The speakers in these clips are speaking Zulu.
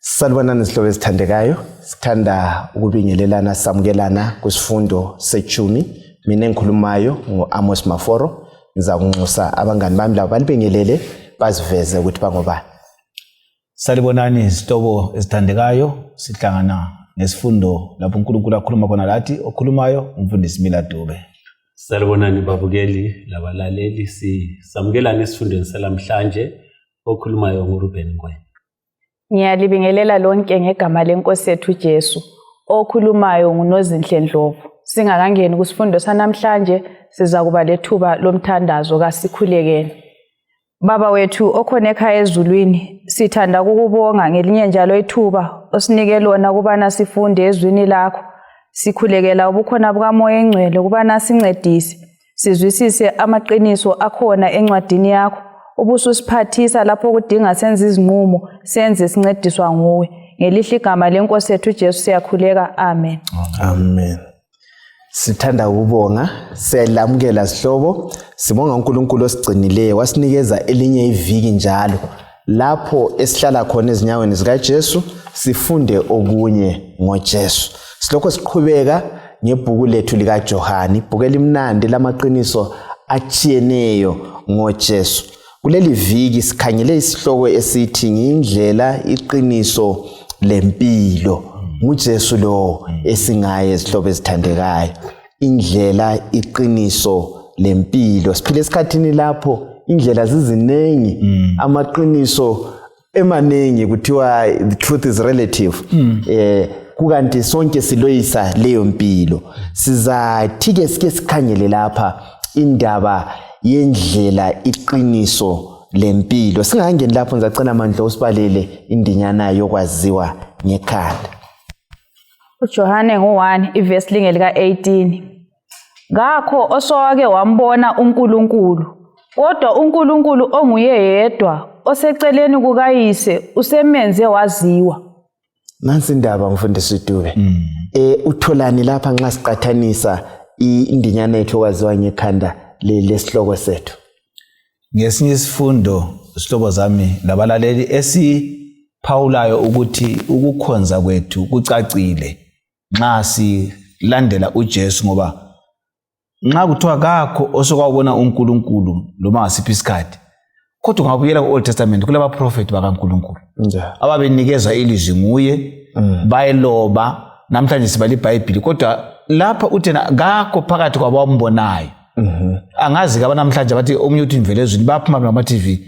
Salibonani zihlobo ezithandekayo, sithanda ukubingelelana samukelana kwisifundo sechumi. Mina engikhulumayo ngu-Amos Maforo. Ngiza kunxusa abangani bami labo balibingelele baziveze ukuthi bangobani. Salibonani zihlobo ezithandekayo, sihlangana ngesifundo lapho uNkulunkulu akhuluma khona lathi. Okhulumayo umfundisi Mila Dube. Salibonani babukeli labalaleli, sisamukelana esifundweni salamhlanje. Okhulumayo nguRuben Ngwenya. Ngiyalibingelela lonke ngegama lenkosi yethu Jesu. Okhulumayo nguNozinhle Ndlovu. Singakangeni kusifundo sanamhlanje siza kuba lethuba lomthandazo kasikhulekeni. Baba wethu okhona ekhaya ezulwini, sithanda ukukubonga ngelinye njalo ithuba osinike lona ukubana sifunde ezwini lakho. Sikhulekela ubukhona bukaMoya Engcwele ukubana sincedise sizwisise amaqiniso akhona encwadini yakho, ubususiphathisa lapho kudinga senze izinqumo, senze sincediswa nguwe. Ngelihle igama lenkosi yethu uJesu siyakhuleka, amen. Amen. Sithanda ukubonga, siyalamukela sihlobo, sibonga uNkulunkulu osigcinileyo wasinikeza elinye iviki njalo lapho esihlala khona ezinyaweni zikaJesu sifunde okunye ngoJesu. Silokho siqhubeka ngebhuku lethu likaJohane, ibhuku elimnandi lamaqiniso atshiyeneyo ngoJesu. Kuleli viki sikhangele isihloko esithi ngiyindlela, iqiniso lempilo. NguJesu lo esingaye zihlobo ezithandekayo. Indlela, iqiniso lempilo. Siphila esikhathini lapho indlela zizinengi, amaqiniso emaningi, kuthiwa the truth is relative. Kukanti sonke siloyisa leyo mpilo. Sizathi ke sike sikhangele lapha indaba yendlela, iqiniso lempilo. Singangeni lapho, ngizacela Mandla usibalele indinyana yokwaziwa ngekhanda. UJohane ngo-1 ivesi linge lika-18. Kakho osowake wambona uNkulunkulu, kodwa uNkulunkulu onguye yedwa oseceleni kukaYise usemenze waziwa. Nansi indaba mfundisi Dube. Utholani lapha nxa siqathanisa indinyana yethu okwaziwa ngekhanda lesihloko sethu? Ngesinye isifundo sihlobo zami labalaleli esiphawulayo ukuthi ukukhonza kwethu kucacile nxa silandela uJesu, ngoba nxa kuthiwa kakho osokwabona uNkulunkulu noma ngasiphi isikhathi, kodwa ungabuyela ku-Old Testament kulabaprofethi bakaNkulunkulu ababenikezwa ilizwi nguye, bayiloba. Namhlanje sibala iBhayibhili, kodwa lapha uthena kakho phakathi kwabambonayo. Angazi ke abanamhlanje bathi omunye uthi ngivele ezwini, baphuma ngama-TV,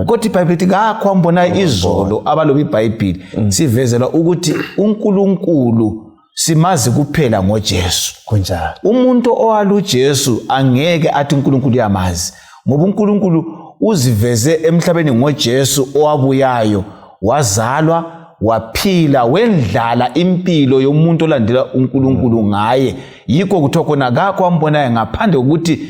kodwa iBhayibhili ithi kakho ambonayo. Izolo abaloba iBhayibhili sivezelwa ukuthi uNkulunkulu simazi kuphela ngoJesu. Kunjalo. Umuntu owala uJesu angeke athi uNkulunkulu uyamazi, ngoba uNkulunkulu uziveze emhlabeni ngoJesu owabuyayo, wazalwa, waphila, wendlala impilo yomuntu olandela uNkulunkulu ngaye. Yikho kuthiwa khona kakho ambonayo ngaphandle kokuthi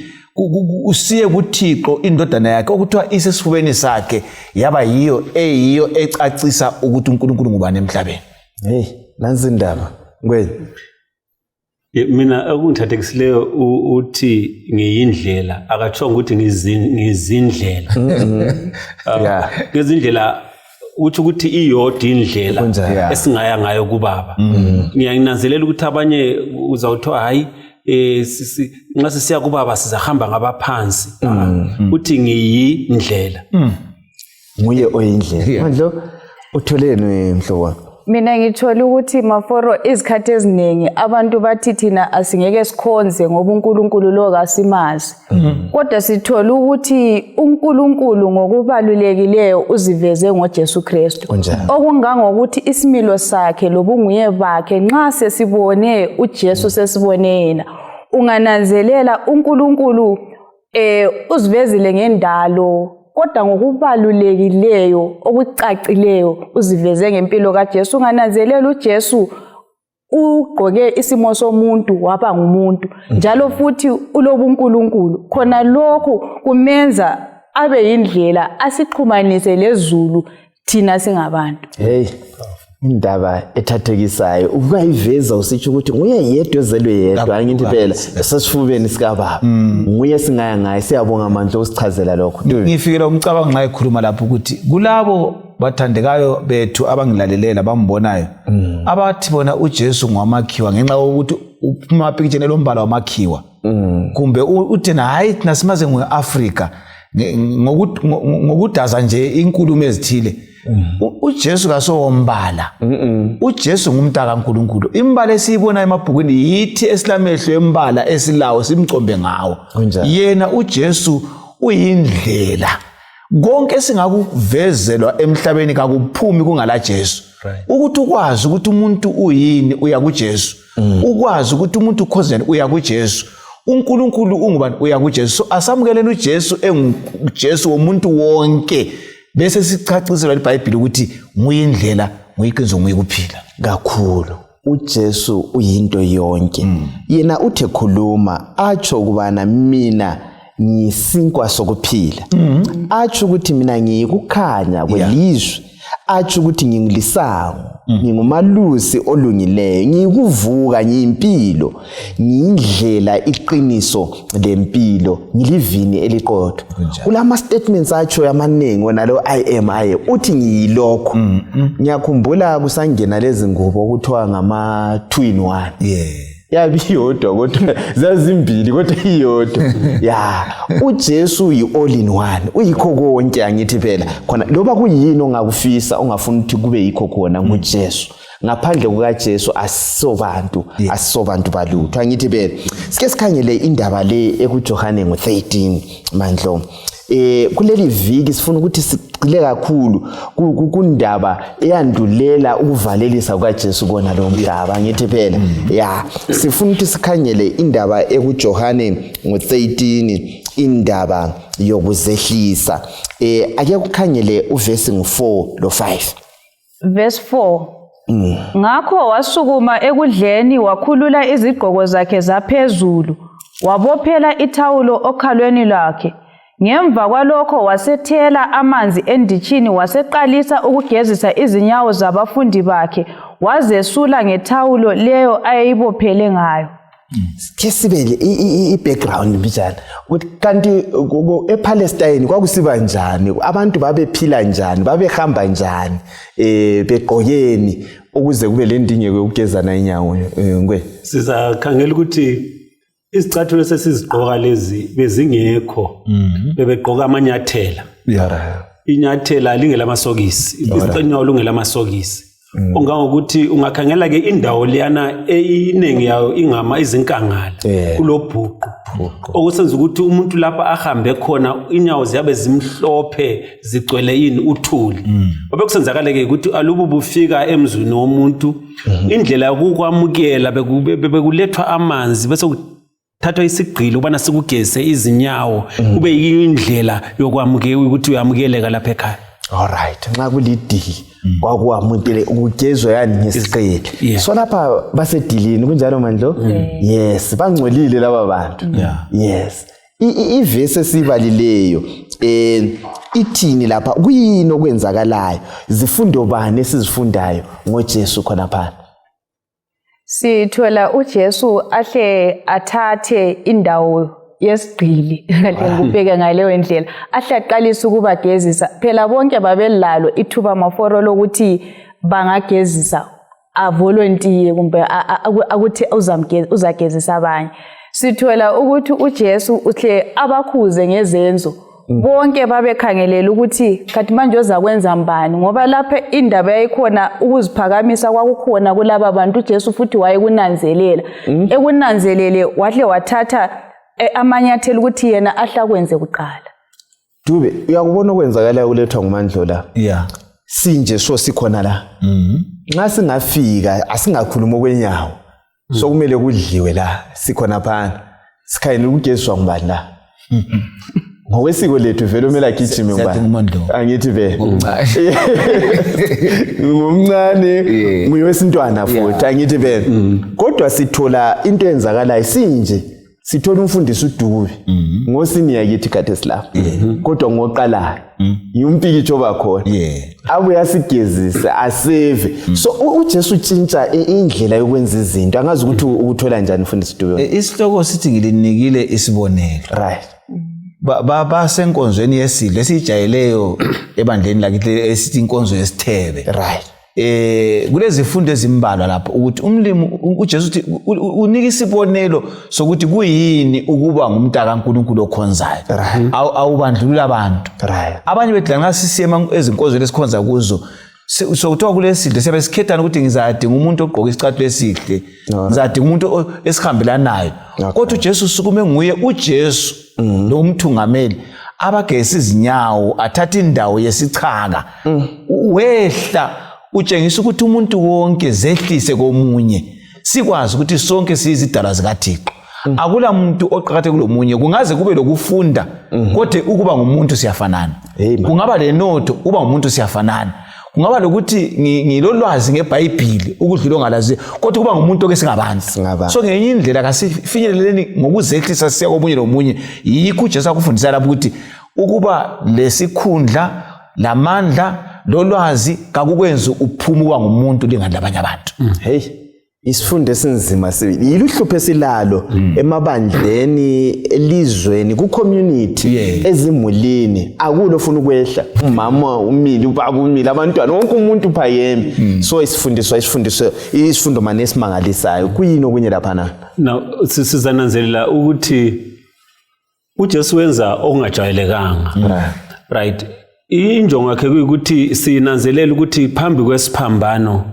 usiye kuThixo, indodana yakhe okuthiwa isesifubeni sakhe yaba yiyo eyiyo ecacisa ukuthi uNkulunkulu ngubani emhlabeni. Hey, nansi indaba Ngwenya. Mina okungithathekisileyo uthi ngiyindlela, akatshongo ukuthi ngizindlela. Ngezindlela uthi ukuthi iyodwa indlela esingaya ngayo kubaba. Ngiyananzelela ukuthi abanye uzawuthiwa hayi, nxa sisiya kubaba sizahamba ngabaphansi. Uthi ngiyindlela. Nguye oyindlela. Mandlo, utholeni mhlobo wami? Mina ngithola ukuthi Maforo, izikhathi eziningi abantu bathi thina asingeke sikhonze ngoba uNkulunkulu lo kasimazi. Kodwa sithola ukuthi uNkulunkulu ngokubalulekileyo uziveze ngoJesu Kristu. Okungangokuthi isimilo sakhe lobunguye bakhe nxa sesibone uJesu sesibone yena. Ungananzelela uNkulunkulu uzivezile ngendalo, kodwa ngokubalulekileyo okucacileyo uziveze ngempilo kaJesu. Ungananzelela uJesu ugqoke isimo somuntu waba ngumuntu, njalo futhi ulobuNkulunkulu. Khona lokhu kumenza abe yindlela asixhumanise lezulu thina singabantu. Hey, indaba ethathekisayo ukayiveza usitsho ukuthi nguye yedwa ezelwe yedwa, angithi phela esesifubeni sikababa nguye singaya ngaye. Siyabonga Mandla usichazela lokho. Ngifikela umcabango nxa ekhuluma lapho ukuthi kulabo Bathandekayo bethu abangilaleleyo abambonayo, abathi bona uJesu ngwamakhiwa ngenxa yokuthi uphuma amapikitsheni elombala wamakhiwa, kumbe uthi na hayi, thina simaze nge-Afrika, ngokudaza nje inkulumo ezithile. UJesu kasowombala. UJesu ngumntaka kaNkulunkulu. Imbala esiyibona emabhukwini yithi esilamehlo embala esilawo simcombe ngawo. Yena uJesu uyindlela. Konke esingakuvezelwa emhlabeni kakuphumi kungala Jesu. Ukuthi ukwazi ukuthi umuntu uyini, uya kuJesu. Ukwazi ukuthi umuntu ukhonzeni, uya kuJesu. UNkulunkulu ungubani, uya kuJesu. So asamukeleni uJesu enguJesu womuntu wonke, bese sichaciselwa iBhayibhili ukuthi nguyindlela, nguyiqiniso, nguyikuphila. Kakhulu. UJesu uyinto yonke. Yena uthe khuluma atsho ukubana mina ngiyisinkwa sokuphila. Atsho ukuthi mina ngiyikukhanya kwelizwe. Atsho ukuthi ngingilisango, ngingumalusi olungileyo, ngiyikuvuka, ngiyimpilo, ngiyindlela, iqiniso lempilo, ngilivini eliqotho. Kulama statements atsho amaningi wona lo I am, I am, uthi ngiyilokho. Ngiyakhumbula kusangena lezi ngubo okuthiwa ngama 2 in 1. Yabe iyodwa kodwa zazimbili, kodwa iyodwa ya. UJesu yi-all in one, uyikho konke. Angithi phela khona loba kuyini ongakufisa, ongafuna ukuthi kube yikho khona, nguJesu. Ngaphandle kukaJesu asisobantu, asisobantu balutho. Angithi phela sike sikhangele indaba le ekuJohane ngo-13, Mandlo. Kuleli viki sifuna ukuthi sigxile kakhulu kundaba eyandulela ukuvalelisa kukaJesu kona lo mhlaba. Ngithi phela ya, sifuna ukuthi sikhangele indaba ekuJohane ngo-13, indaba yokuzehlisa. Ake kukhangele uvesi ngu-4 lo-5. Verse 4. Ngakho wasukuma ekudleni, wakhulula izigqoko zakhe zaphezulu, wabophela ithawulo okhalweni lwakhe. Ngemva kwalokho wasethela amanzi enditshini, waseqalisa ukugezisa izinyawo zabafundi bakhe, wazesula ngethawulo leyo ayeyibophele ngayo. Ke sibe i-background mbijana ukuthi kanti ePalestine kwakusiba njani, abantu babephila njani, babehamba njani, begqokeni, ukuze kube le ndingeko yokugezana inyawo, ngwe? Sizakhangela ukuthi izicathulo esesizigqoka lezi bezingekho. Bebegqoka amanyathela. Inyathela lingelamasokisi, inyawo lungelamasokisi, ongangokuthi ungakhangela ke indawo leyana, iningi yayo ingama izinkangala, kulobhuqu, okusenza ukuthi umuntu lapha ahambe khona inyawo ziyabe zimhlophe, zigcwele yini? Uthuli. Obekusenzakala-ke ukuthi alubu bufika emzini womuntu, indlela yokukwamukela bekulethwa amanzi, bese kuthathwa isigqili ukubana sikugeze izinyawo, kube yindlela yokwamukela ukuthi uyamukeleka lapha ekhaya. Alright, nxa kulidili kwakuwamukele ukugezwa yani ngesiqili. So lapha basedilini, kunjalo Mandlo? Yes, bangcolile laba bantu. Yes, ivesi esiyibalileyo ithini lapha? Kuyini okwenzakalayo? Zifundo bani esizifundayo ngoJesu khonaphana? Sithola uJesu ahle athathe indawo yesigqili, kahle ngikubheke ngaleyo ndlela, ahle aqalise ukubagezisa. Phela bonke babelalo ithuba, maforo, lokuthi bangagezisa, avolontiye kumbe akuthi uzagezisa abanye. Sithola ukuthi uJesu uhle abakhuze ngezenzo. Bonke babekhangelela ukuthi khathi manje ozakwenza mbani, ngoba lapha indaba yayikhona, ukuziphakamisa kwakukhona kulaba bantu. UJesu futhi wayekunanzelela, ekunanzelele, wahle wathatha amanyathelo ukuthi yena ahle akwenze kuqala. Dube, uyakubona okwenzakalayo kulethwa nguMandlo la? Sinje so sikhona la, nxa singafika asingakhuluma okwenyawo, sokumele kudliwe la, sikhona phana, sikhayele ukugeziswa ngubani la? Ngokwesiko lethu vele umele agijime. Siyathi ngubani? nguMandlo. Angithi vele Ngomncane. Ngumncane, nguye wesintwana futhi, angithi vele? Kodwa sithola into eyenzakalayo, sinje sithola umfundisi uDube ngosiniya kithi khathesi lapha, kodwa ngoqalayo ngumpikitsho obakhona, abuye asigezise, aseve. So uJesu utshintsha indlela yokwenza izinto. Angazi ukuthi ukuthola njani, mfundisi Dube. Isihloko sithi ngilinikile isibonelo. Basenkonzweni yesidlo esiyijayeleyo ebandleni lakithi esithi inkonzo yesithebe. Right. Kulezifundo ezimbalwa lapho ukuthi umlimi uJesu uthi unika isibonelo sokuthi kuyini ukuba ngumntaka kaNkulunkulu okhonzayo. Awubandlulula abantu. Right. Abanye bethu lanxa sisiye ezinkonzweni esikhonza kuzo sokuthiwa kulesidlo siyabe sikhethana ukuthi ngizadinga umuntu ogqoka isicathulo esihle, ngizadinga umuntu esihambelanayo. Kodwa uJesu usukume nguye uJesu lo umthungameli abagezisa izinyawo, athatha indawo yesichaka, wehla utshengisa ukuthi umuntu wonke zehlise komunye, sikwazi ukuthi sonke siyizidalwa zikaThixo. Akula muntu oqakatheke kulomunye, kungaze kube lokufunda, kodwa ukuba ngumuntu siyafanana. Kungaba lenotho, uba ngumuntu siyafanana. Kungaba lokuthi ngilolwazi ngeBhayibhili ukudlula ongalaziyo, kodwa kuba ngumuntu oke singabantu. So ngenye indlela kasifinyeleleni ngokuzehlisa siya komunye lomunye. Yikho uJesu akufundisa lapho ukuthi ukuba lesikhundla lamandla lolwazi kakukwenzi uphume uba ngumuntu lingani labanye abantu. Hey, isifundo esinzima sibili, yilo uhlupho esilalo emabandleni, elizweni, ku-community, ezimulini. Akulo ofuna ukwehla, umama umile, ubaba umile, abantwana, wonke umuntu uphakeme. So isifundiswa isifundiso isifundo mane esimangalisayo. Kuyini okunye laphana? Now sizananzelela ukuthi uJesu wenza okungajwayelekanga. Right. Injongo yakhe kuyikuthi sinanzelele ukuthi phambi kwesiphambano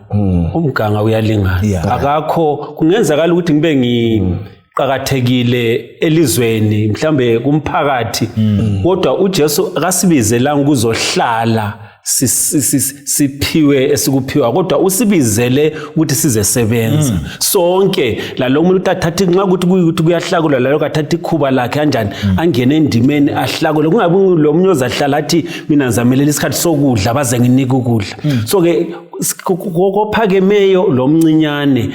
umganga uyalingana. Akakho kungenzakala ukuthi ngibe ngiqakathekile elizweni, mhlambe kumphakathi, kodwa uJesu akasibizelanga ukuzohlala siphiwe esikuphiwa, kodwa usibizele ukuthi sizesebenza sonke. Lalo muntu athathe, nxa ukuthi kuyikuthi kuyahlakulwa, lalo athathe ikhuba lakhe kanjani, angene endimeni ahlakule, kungabi lo munye ozahlala athi mina ngizamelela isikhathi sokudla baze nginike ukudla. So ke kophakemeyo lomncinyane,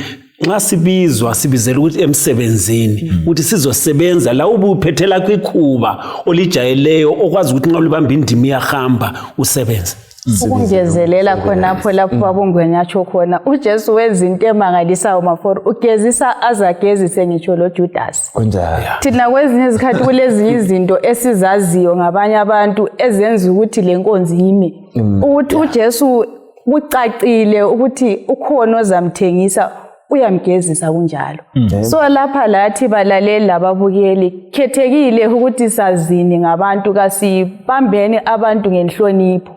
nxa sibizwa sibizela ukuthi emsebenzini, ukuthi sizosebenza la ubuphethe lakho ikhuba olijayeleyo, okwazi ukuthi nxa ulibamba indima iyahamba usebenze. Ukungezelela khonapho lapho babungwenya atsho khona, uJesu wenza into emangalisayo Maforo, ugezisa azagezise ngitsho lo Judas. Kunjalo. Thina kwezinye izikhathi kulezinye izinto esizaziyo ngabanye abantu ezenza ukuthi le nkonzo ime, ukuthi uJesu kucacile ukuthi ukhona ozamthengisa, uyamgezisa kunjalo. So lapha lathi balaleli lababukeli, khethekile ukuthi sazini ngabantu, kasibambeni abantu ngenhlonipho.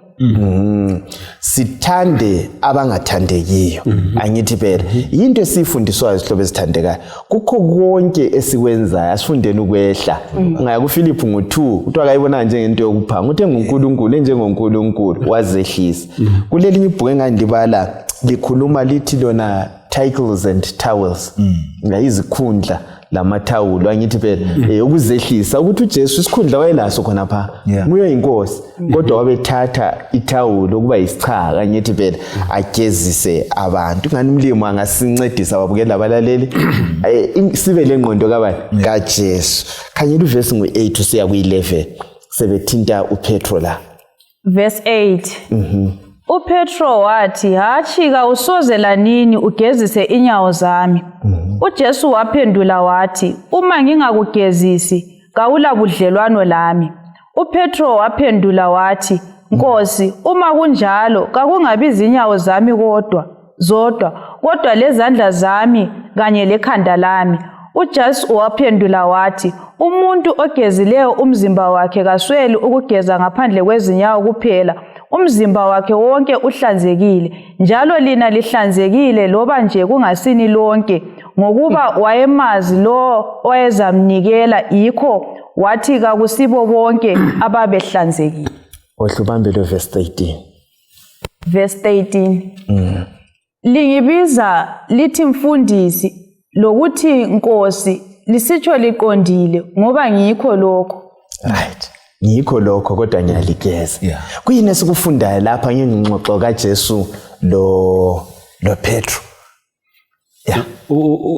Sithande abangathandekiyo. Angithi phela yinto esiyifundiswayo, zihlobo ezithandekayo, kukho konke esikwenzayo asifundeni ukwehla. Ungaya kuFiliphu ngo-2, kuthiwa kayibonanga njengento yokuphanga, uthe nguNkulunkulu enjengoNkulunkulu wazehlisa. Kulelinye ibhuku engangilibala likhuluma lithi lona titles and towels, ngayizikhundla lamathawulo. Angithi phela ukuzehlisa ukuthi uJesu isikhundla wayelaso khonapha, nguye inkosi, kodwa wabethatha ithawulo ukuba yisichaka, angithi phela agezise abantu. Ngani umlimi angasincedisa, babukeli abalaleli, sibe lengqondo kabani kaJesu. Khanyela uvesi ngu-8 usiya kuyi-11, sebethinta uPetro la. Verse 8. UPetro wathi, "Hatshi, kawusoze lanini ugezise inyawo zami." UJesu waphendula wathi, "Uma ngingakugezisi, kawula budlelwano lami." UPetro waphendula wathi, "Nkosi, uma kunjalo, kakungabi izinyawo zami kodwa zodwa, kodwa lezandla zami kanye lekhanda lami." UJesu waphendula wathi, "Umuntu ogezileyo umzimba wakhe kasweli ukugeza ngaphandle kwezinyawo kuphela, umzimba wakhe wonke uhlanzekile. Njalo lina lihlanzekile, loba nje kungasini lonke." Ngokuba wayemazi lo owayezamnikela, yikho wathi kakusibo bonke ababehlanzekile. Ohlubambele verse 13. Verse 13. Lingibiza lithi mfundisi lokuthi Nkosi, lisitsho liqondile, ngoba ngikho lokho. Right, ngikho lokho, kodwa ngiyaligeza. Kuyini esikufundayo lapha ngengxoxo kaJesu lo Petro? Yeah.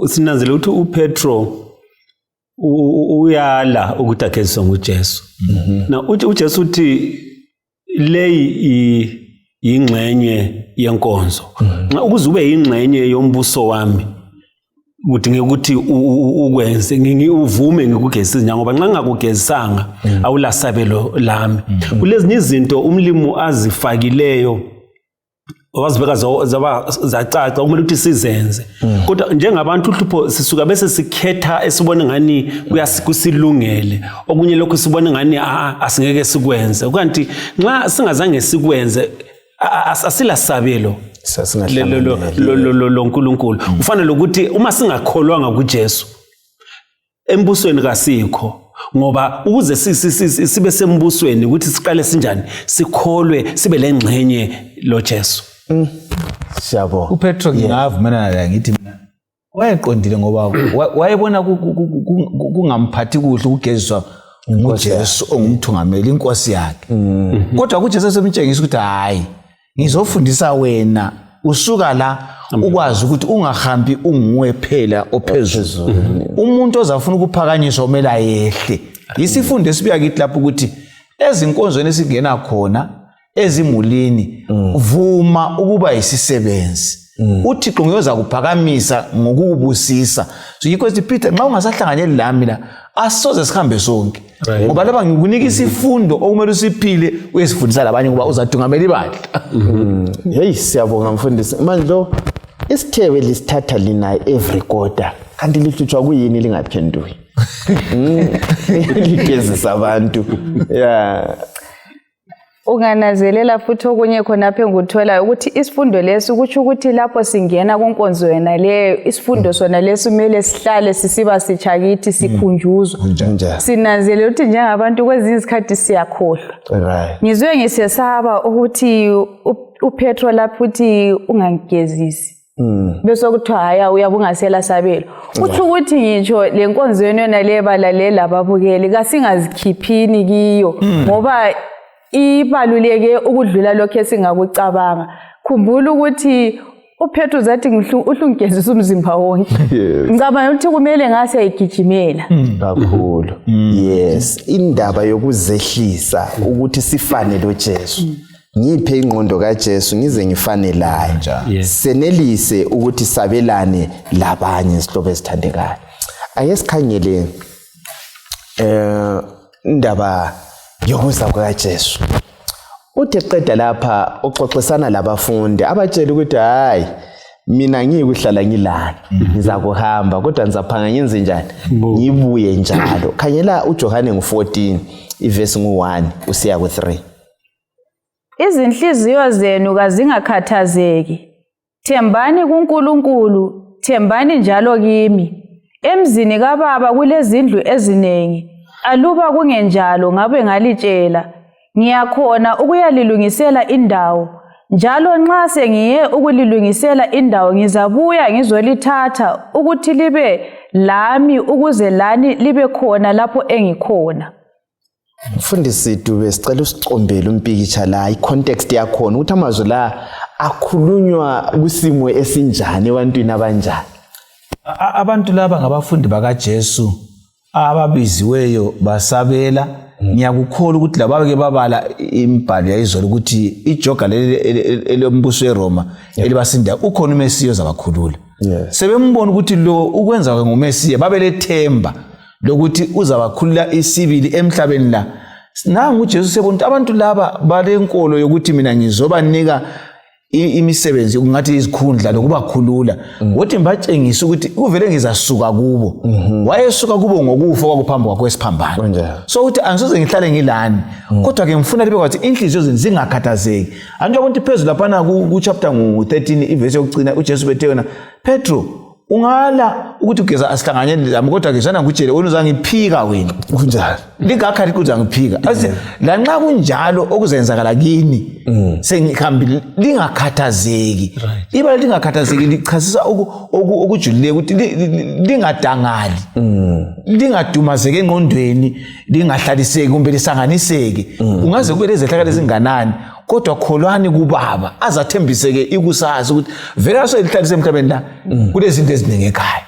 Sinanzela ukuthi uPetro uyala ukuthi ageziswe nguJesu. Na uJesu uthi leyi yingxenye yenkonzo. Nxa ukuze ube yingxenye yombuso wami, Kudingeka ukuthi ukwenze, uvume ngikugezisa izinyawo, ngoba nxa ngingakugezisanga awulasabelo lami. Kulezinye izinto umlimu azifakileyo wazibeka zaba zacaca, kumele ukuthi sizenze. Kodwa njengabantu uhlupho sisuka bese sikhetha esibona ngani kusilungele, okunye lokhu sibona ngani asingeke sikwenze. Kanti nxa singazange sikwenze asilasabelo loNkulunkulu. Ufana lokuthi uma singakholwanga kuJesu embusweni kasikho, ngoba ukuze sibe sembusweni ukuthi siqale sinjani, sikholwe, sibe lengxenye loJesu. Siyabonga. UPetro ngingavumelana laye, ngithi mina wayeqondile, ngoba wayebona kungamphathi kuhle ukugeziswa nguJesu ongumthungameli, inkosi yakhe. Kodwa kuJesu esemtshengisa ukuthi hayi, ngizofundisa wena usuka la ukwazi ukuthi ungahambi unguwe phela ophezulu. Umuntu ozafuna ukuphakanyiswa kumele ayehle. Yisifundo esibuya kithi lapho ukuthi ezinkonzweni esingena khona, ezimulini, vuma ukuba yisisebenzi. UThixo ngiyoza kuphakamisa ngokukubusisa. So yikho sithi, Peter, nxa ungasahlanganyeli lami la asisoze sihambe sonke, ngoba lapha ngikunika isifundo okumele usiphile, uyesifundisa labanye, ngoba uzadungamela ibandla. Heyi, siyabonga mfundisi. Manje lo isithebe lisithatha lina every quarter, kanti lihlutshwa kuyini lingaphenduki? Ligezisa abantu ya. Unganazelela futhi okunye khonapho engikutholayo ukuthi isifundo lesi kutsho ukuthi lapho singena kunkonzo yona leyo, isifundo sona lesi kumele sihlale sisiba sitsha kithi, sikhunjuzwa. Njani? Sinanzelela ukuthi njengabantu kwezinye izikhathi siyakhohlwa. Ngizwe ngisesaba ukuthi uPetro lapho uthi ungangigezisi, bese kuthiwa haya, uyabe ungasela sabelo. Kutsho ukuthi ngitsho le nkonzo yenu yona le, balaleli lababukeli, kasingazikhiphini kiyo, ngoba ibaluleke ukudlula lokhu esingakucabanga. Khumbula ukuthi uPetro zathi uhlungigezisa umzimba wonke. Ngicabanga ukuthi kumele ngase ayigijimela kakhulu. Yes, indaba yokuzehlisa ukuthi sifane loJesu, ngiphe ingqondo kaJesu ngize ngifane laye, senelise ukuthi sabelane labanye. Izihlobo ezithandekayo, ake sikhangele indaba yokuza kukaJesu. Uthi eqeda lapha uxoxisana labafundi, abatshela ukuthi hayi, mina ngiyikuhlala ngilani, ngizakuhamba, kodwa ngizaphanga ngenze njani, ngibuye njalo. Khangela uJohane ngu-14 ivesi ngu-1 usiya ku-3. Izinhliziyo zenu kazingakhathazeki. Thembani kuNkulunkulu, thembani njalo kimi. Emzini kaBaba kulezindlu ezinengi. Aluba kungenjalo ngabe ngalitshela. Ngiyakhona ukuyalilungisela indawo. Njalo nxa sengiye ukulilungisela indawo ngizabuya ngizolithatha ukuthi libe lami, ukuze lani libe khona lapho engikhona. Mfundisi Dube, sicela usicombele umpikitsha la, i-context yakhona, ukuthi amazwi la akhulunywa kusimo esinjani, ebantwini abanjani? Abantu laba ngabafundi bakaJesu ababiziweyo basabela. Ngiyakukholwa ukuthi laba ke babala imibhalo yayizolo ukuthi ijoga leli elombuso weRoma elibasindayo, ukhona uMesiya ozabakhulula. Sebembona ukuthi lo ukwenza kwakhe nguMesiya, babelethemba lokuthi uzabakhulula isibili emhlabeni la. Nangu uJesu sebona ukuthi abantu laba balenkolo yokuthi mina ngizobanika imisebenzi, kungathi izikhundla lokubakhulula, kodwa ngibatshengisa ukuthi kuvele ngizasuka kubo. Wayesuka kubo ngokufa kwakuphambi kwakho esiphambano. So ukuthi angisoze ngihlale ngilani, kodwa ke ngifuna libe kwathi inhliziyo zenu zingakhathazeki. Antsho ukuthi phezulu laphana ku-chapter ngu-13 ivesi yokucina, uJesu bethe yona, Petro, ungala ukuthi ugeza asihlanganyeli lami, kodwa ke zana ngikutshele wena uzangiphika wena. Kunjalo. Lingakhathi uzangiphika. Athi lanxa kunjalo okuzenzakala kini sengihambile, lingakhathazeki. Ibala lingakhathazeki lichasisa okujulileyo ukuthi lingadangali, lingadumazeki engqondweni, lingahlaliseki kumbe lisanganiseke. Ungaze kube lezehlakalo ezinganani, kodwa kholwani kubaba azathembiseke ikusasa ukuthi vele asoyihlalise emhlabeni la kulezinto eziningi ekhaya.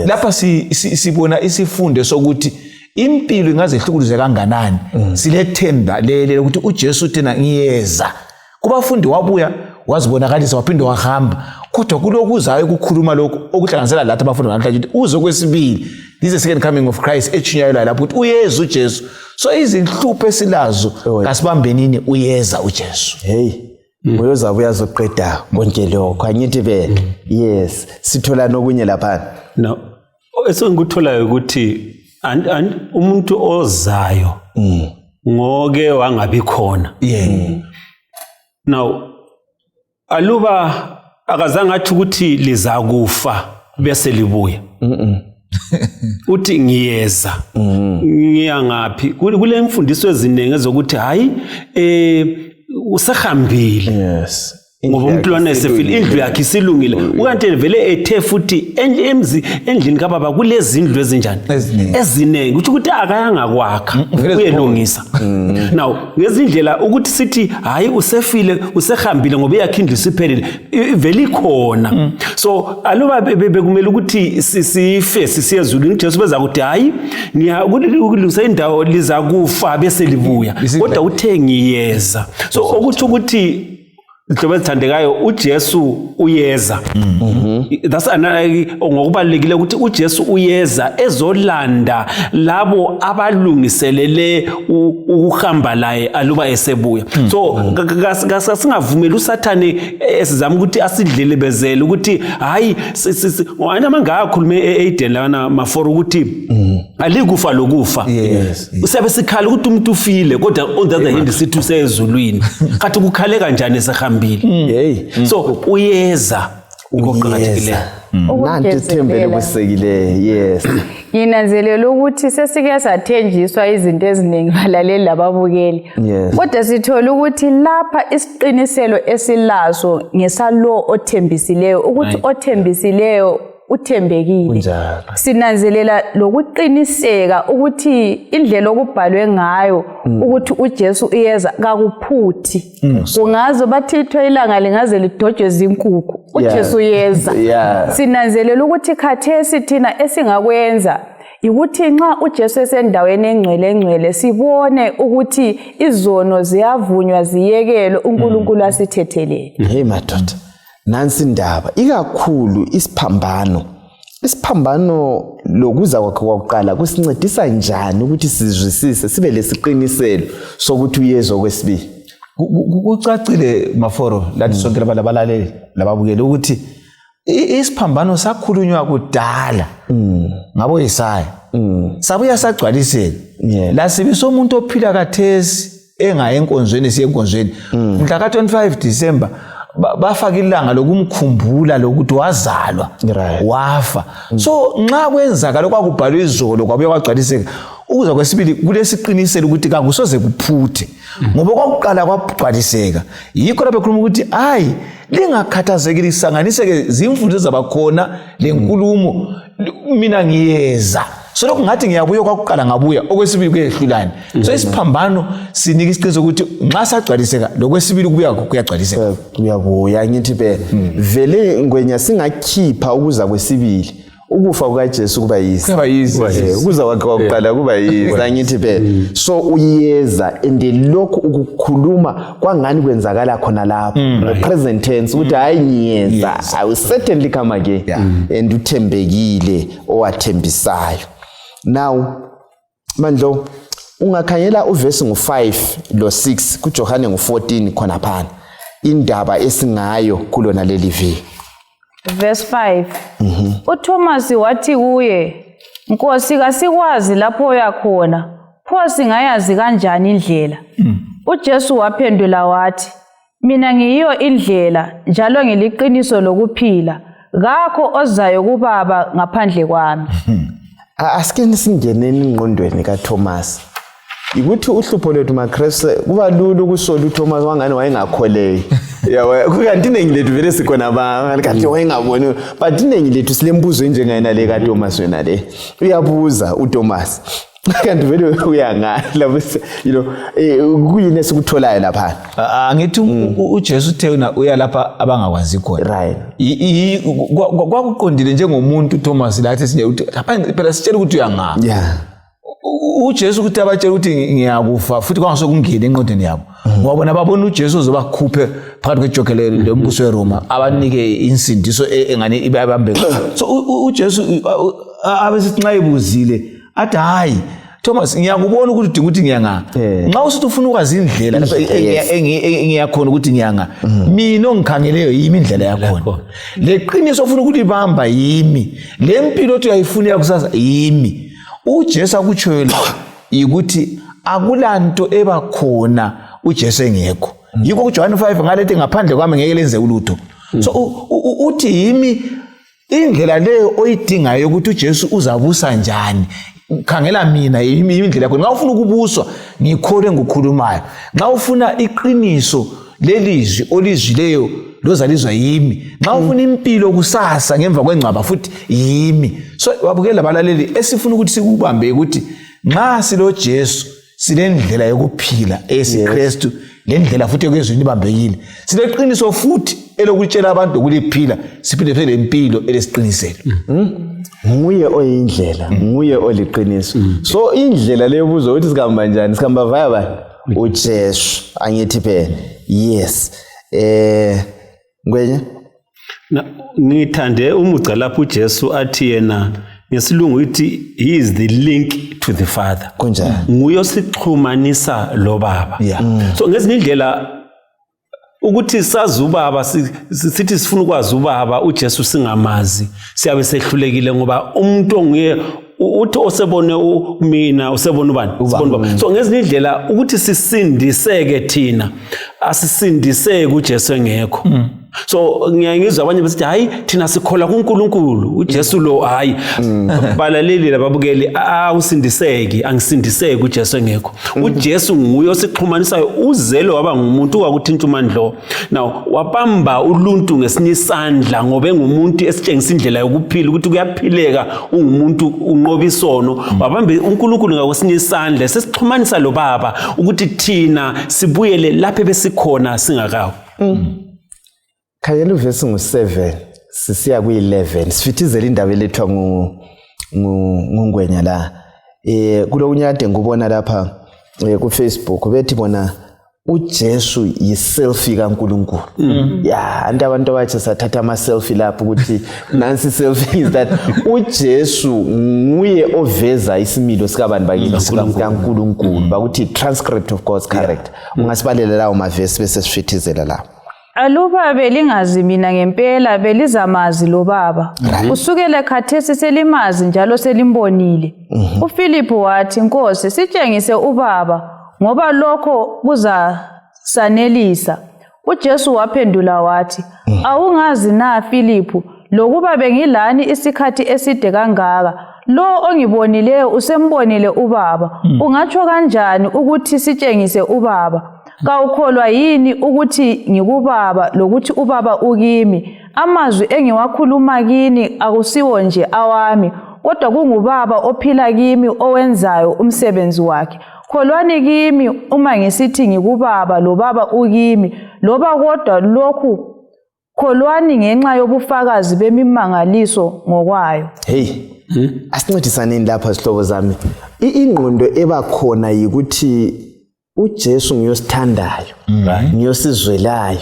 Lapha sibona isifundo sokuthi impilo ingaze ihlukuluze kanganani, silethemba lele lokuthi uJesu uthina ngiyeza kubafundi, wabuya wazibonakalisa, waphinde wahamba. Kodwa kulokuzayo ukukhuluma lokhu okuhlanganisela lathi abafundi namhlanje ukuthi uze kwesibili, this is the second coming of Christ etshunyayelwayo lapho ukuthi uyeza uJesu. So izinhlupho esilazo kasibambenini, uyeza uJesu. Hey, uyozabe uyazoqeda konke lokho, angithi vele? Yes, sithola nokunye laphana. No, esengikutholayo ukuthi umuntu ozayo ngoke wangabi khona. Now aluba akazange athi ukuthi lizakufa bese libuya, uthi ngiyeza, ngiya ngaphi? Kule mfundiso eziningi ezokuthi hayi, usehambile. Ngoba umuntu lwana esefile, indlu yakhe isilungile. Ukanti vele ethe futhi endlini kababa kulezindlu ezinjani? Eziningi. Eziningi. Kutsho ukuthi akayanga kwakha, vele. Uyelungisa. Now ngezindlela ukuthi sithi hayi, usefile, usehambile ngoba eyakhe indlu isiphelile, vele ikhona. So aluba bekumele ukuthi sife sisiye ezulwini, uJesu beza kuthi hayi, ngiya ukulungisa indawo, lizakufa bese libuya. Kodwa uthe ngiyeza, so okutsho ukuthi, zihlobo ezithandekayo, uJesu uyeza. That's another ngokubalulekile ukuthi uJesu uyeza ezolanda labo abalungiselele ukuhamba laye aluba esebuya. So singavumeli uSathane esizama ukuthi asidlelebezele ukuthi hayi, wena mangakhulume e-Eden lana maforo ukuthi alikufa lokufa. Siyabe sikhala ukuthi umuntu ufile, kodwa on the other hand sithi usezulwini. Kathi kukhale kanjani esehambile? Hey. So uyeza, okuqakathekileyo. Nanti ithemba elibusekileyo, yes. Nginanzelela ukuthi sesike sathenjiswa izinto eziningi, balaleli lababukeli. Kodwa sithola ukuthi lapha isiqiniselo esilaso ngesalo othembisileyo, ukuthi othembisileyo uthembekile. Sinanzelela lokuqiniseka ukuthi indlela okubhalwe ngayo ukuthi uJesu uyeza kakuphuthi. Kungaze bathithwe ilanga lingaze lidojwe zinkukhu, uJesu uyeza. Sinanzelela ukuthi khathesi thina esingakwenza ukuthi nxa uJesu esendaweni engcwele engcwele, sibone ukuthi izono ziyavunywa, ziyekelwe, uNkulunkulu asithethelele. Hey madoda, nansi indaba, ikakhulu isiphambano. Isiphambano lokuza kwakhe kwakuqala kusincedisa njani ukuthi sizwisise, sibe lesiqiniselo sokuthi uyezwa kwesibili? Kucacile maforo lathi sonke labalaleli lababukeli ukuthi isiphambano sakhulunywa kudala ngabo Isaya, sabuya sagcwaliseka. Lasibi somuntu ophila kathesi engaye enkonzweni, siye enkonzweni mhla ka-25 December, bafaka ilanga lokumkhumbula lokuthi wazalwa, wafa. So nxa kwenzakala okwakubhalwe izolo kwabuya kwagcwaliseka, ukuza kwesibili kulesiqiniselo ukuthi kakusoze kuphuthe, ngoba kwakuqala kwagcwaliseka. Yikho lapho ekhuluma ukuthi hayi, lingakhathazeki, lisanganiseke zimfundiso zabakhona lenkulumo, mina ngiyeza. So lokhu ngathi ngiyabuya kwakuqala, ngabuya okwesibili kuyehlulani. So isiphambano sinika isiqiniso ukuthi nxa sagcwaliseka, lokwesibili kubuya kuyagcwaliseka. Kuyabuya, ngithi be vele ngwenya singakhipha ukuza kwesibili, ukufa kukaJesu kuba yize. Kuyaba yize. Ukuza kwakhe kwakuqala kuba yize, angithi be? So uyeza, and lokhu ukukhuluma kwangani kwenzakala khona lapho present tense ukuthi hayi, ngiyeza, I will certainly come again. And uthembekile owathembisayo. Now mandlo, ungakhangela uvesi ngu-5 lo-6 kuJohane ngu-14 khonaphana, indaba esingayo kulona leli viki. Verse 5. uThomas wathi kuye, "Nkosi, kasikwazi lapho uya khona. Pho singayazi kanjani indlela?" uJesu waphendula wathi, "Mina ngiyiyo indlela njalo ngiliqiniso lokuphila. Kakho ozayo kubaba ngaphandle kwami." Asike singeneni engqondweni kaThomas. Ukuthi uhlupho lwethu maKristu, kuba lula ukusola uThomas wangani wayengakholeki. Yabo, kukanti iningi lethu vele sikhona ba kanti wayengaboni, but iningi lethu silembuzo enjengayena le kaThomas yona le. Uyabuza uThomas. Kanti vele uyangala lapho kuyini esikutholayo lapha? Angithi uJesu uthe uya lapha abangakwazi khona. Kwakuqondile njengomuntu uThomas lathi sinje ukuthi lapha phela sitshela ukuthi uyangaphi. uJesu ukuthi abatshela ukuthi ngiyakufa futhi kwangasokungena enqondweni yabo mm. ngoba bona babona uJesu uzobakhuphe phakathi kwejoke lombuso weRoma abanike insindiso e, engane ibabambe so uJesu abesithi nxa ebuzile athi hayi Thomas ngiyakubona ukuthi udinga ukuthi ngiyanga eh. nxa usithi ufuna ukwazi indlela engiyakhona ukuthi ngiyanga mm. mina ongikhangeleyo yimi indlela yakhona leqiniso ofuna ukulibamba yimi le mpilo othi uyayifuna yakusasa yimi uJesu akutshoyo la yikuthi akulanto ebakhona uJesu engekho yikho kuJohane 5 ngalethi ngaphandle kwami ngeke lenze ulutho so uthi yimi indlela leyo oyidingayo ukuthi uJesu uzabusa njani khangela mina yimi indlela yakho nxa ufuna ukubuswa ngikholwe engukhulumayo nxa ufuna iqiniso lelizwi olizwileyo lozalizwa yimi nxa ufuna impilo kusasa ngemva kwengcwaba futhi yimi so babukeli labalaleli esifuna ukuthi sikubambe ukuthi nxa silojesu silendlela yokuphila eyesikristu yes. lendlela futhi yokwezwini ibambekile sileqiniso futhi elokutshela abantu ukuliphila siphinde sibe lempilo elesiqiniselo mm. nguye oyindlela mm. nguye oliqiniso mm. so indlela leyo buzo ukuthi sihamba njani sihamba vaya bani uJesu angithi phela yes eh ngwenye ngithande umugca lapho uJesu athi yena ngesilungu ithi he is the link to the father kunjani nguye osixhumanisa lo baba yeah. mm. so ngezinye indlela ukuthi sazi ubaba sithi sifuna ukwazi ubaba uJesu singamazi siyabe sehlulekile ngoba umuntu onguye uthi osebone mina usebone ubani usebone ubaba so ngezinye indlela ukuthi sisindiseke thina asisindiseke uJesu engekho mm. so ngiyaye ngizwe abanye besithi hayi thina sikholwa kuNkulunkulu uJesu lo hayi mm. balaleli lababukeli awusindiseki angisindiseki uJesu engekho mm. uJesu nguye osixhumanisayo uzelo waba ngumuntu wakuthinta umandlo now wabamba uluntu ngesinye isandla ngoba engumuntu esitshengisa indlela yokuphila ukuthi kuyaphileka ungumuntu unqoba isono mm. wabamba uNkulunkulu ngakwesinye isandla sesixhumanisa lo baba ukuthi thina sibuyele lapho besikhona singakawo mm. Khangela uvesi ngu-7 sisiya kuyi-11 sifithizela indaba elethwa ngungwenya la eh kulokunye kade ngikubona lapha eh, ku-Facebook bethi bona uJesu yiselfie kaNkuluNkulu mm. ya anti abantu abatsha sathatha ama-selfie lapho ukuthi nansi selfie is that uJesu nguye oveza isimilo sikabantu bakithi sikaNkuluNkulu mm. bakuthi transcript of God's character ungasibalela lawo mavesi bese sifithizela lapho Aluba belingazi mina ngempela belizamazi lo baba. Kusukela khathesi selimazi njalo selimbonile. Mhm. UFiliphu wathi, Nkosi, sitshengise ubaba ngoba lokho kuzasanelisa. UJesu waphendula wathi, mm. Awungazi na Filiphu, lokuba bengilani isikhathi eside kangaka? Lo ongibonileyo usembonile ubaba. Mm. Ungatsho kanjani ukuthi sitshengise ubaba? Kawukholwa yini ukuthi ngikubaba lokuthi ubaba ukimi? Amazwi engiwakhuluma kini akusiwo nje awami, kodwa kungubaba ophila kimi owenzayo umsebenzi wakhe. Kholwani kimi uma ngisithi ngikubaba lobaba ukimi, loba kodwa lokhu kholwani ngenxa yobufakazi bemimangaliso ngokwayo. Hey, hmm? asincedisaneni lapha zihlobo zami. Ingqondo ebakhona yikuthi uJesu nguyosithandayo mm. nguyosizwelayo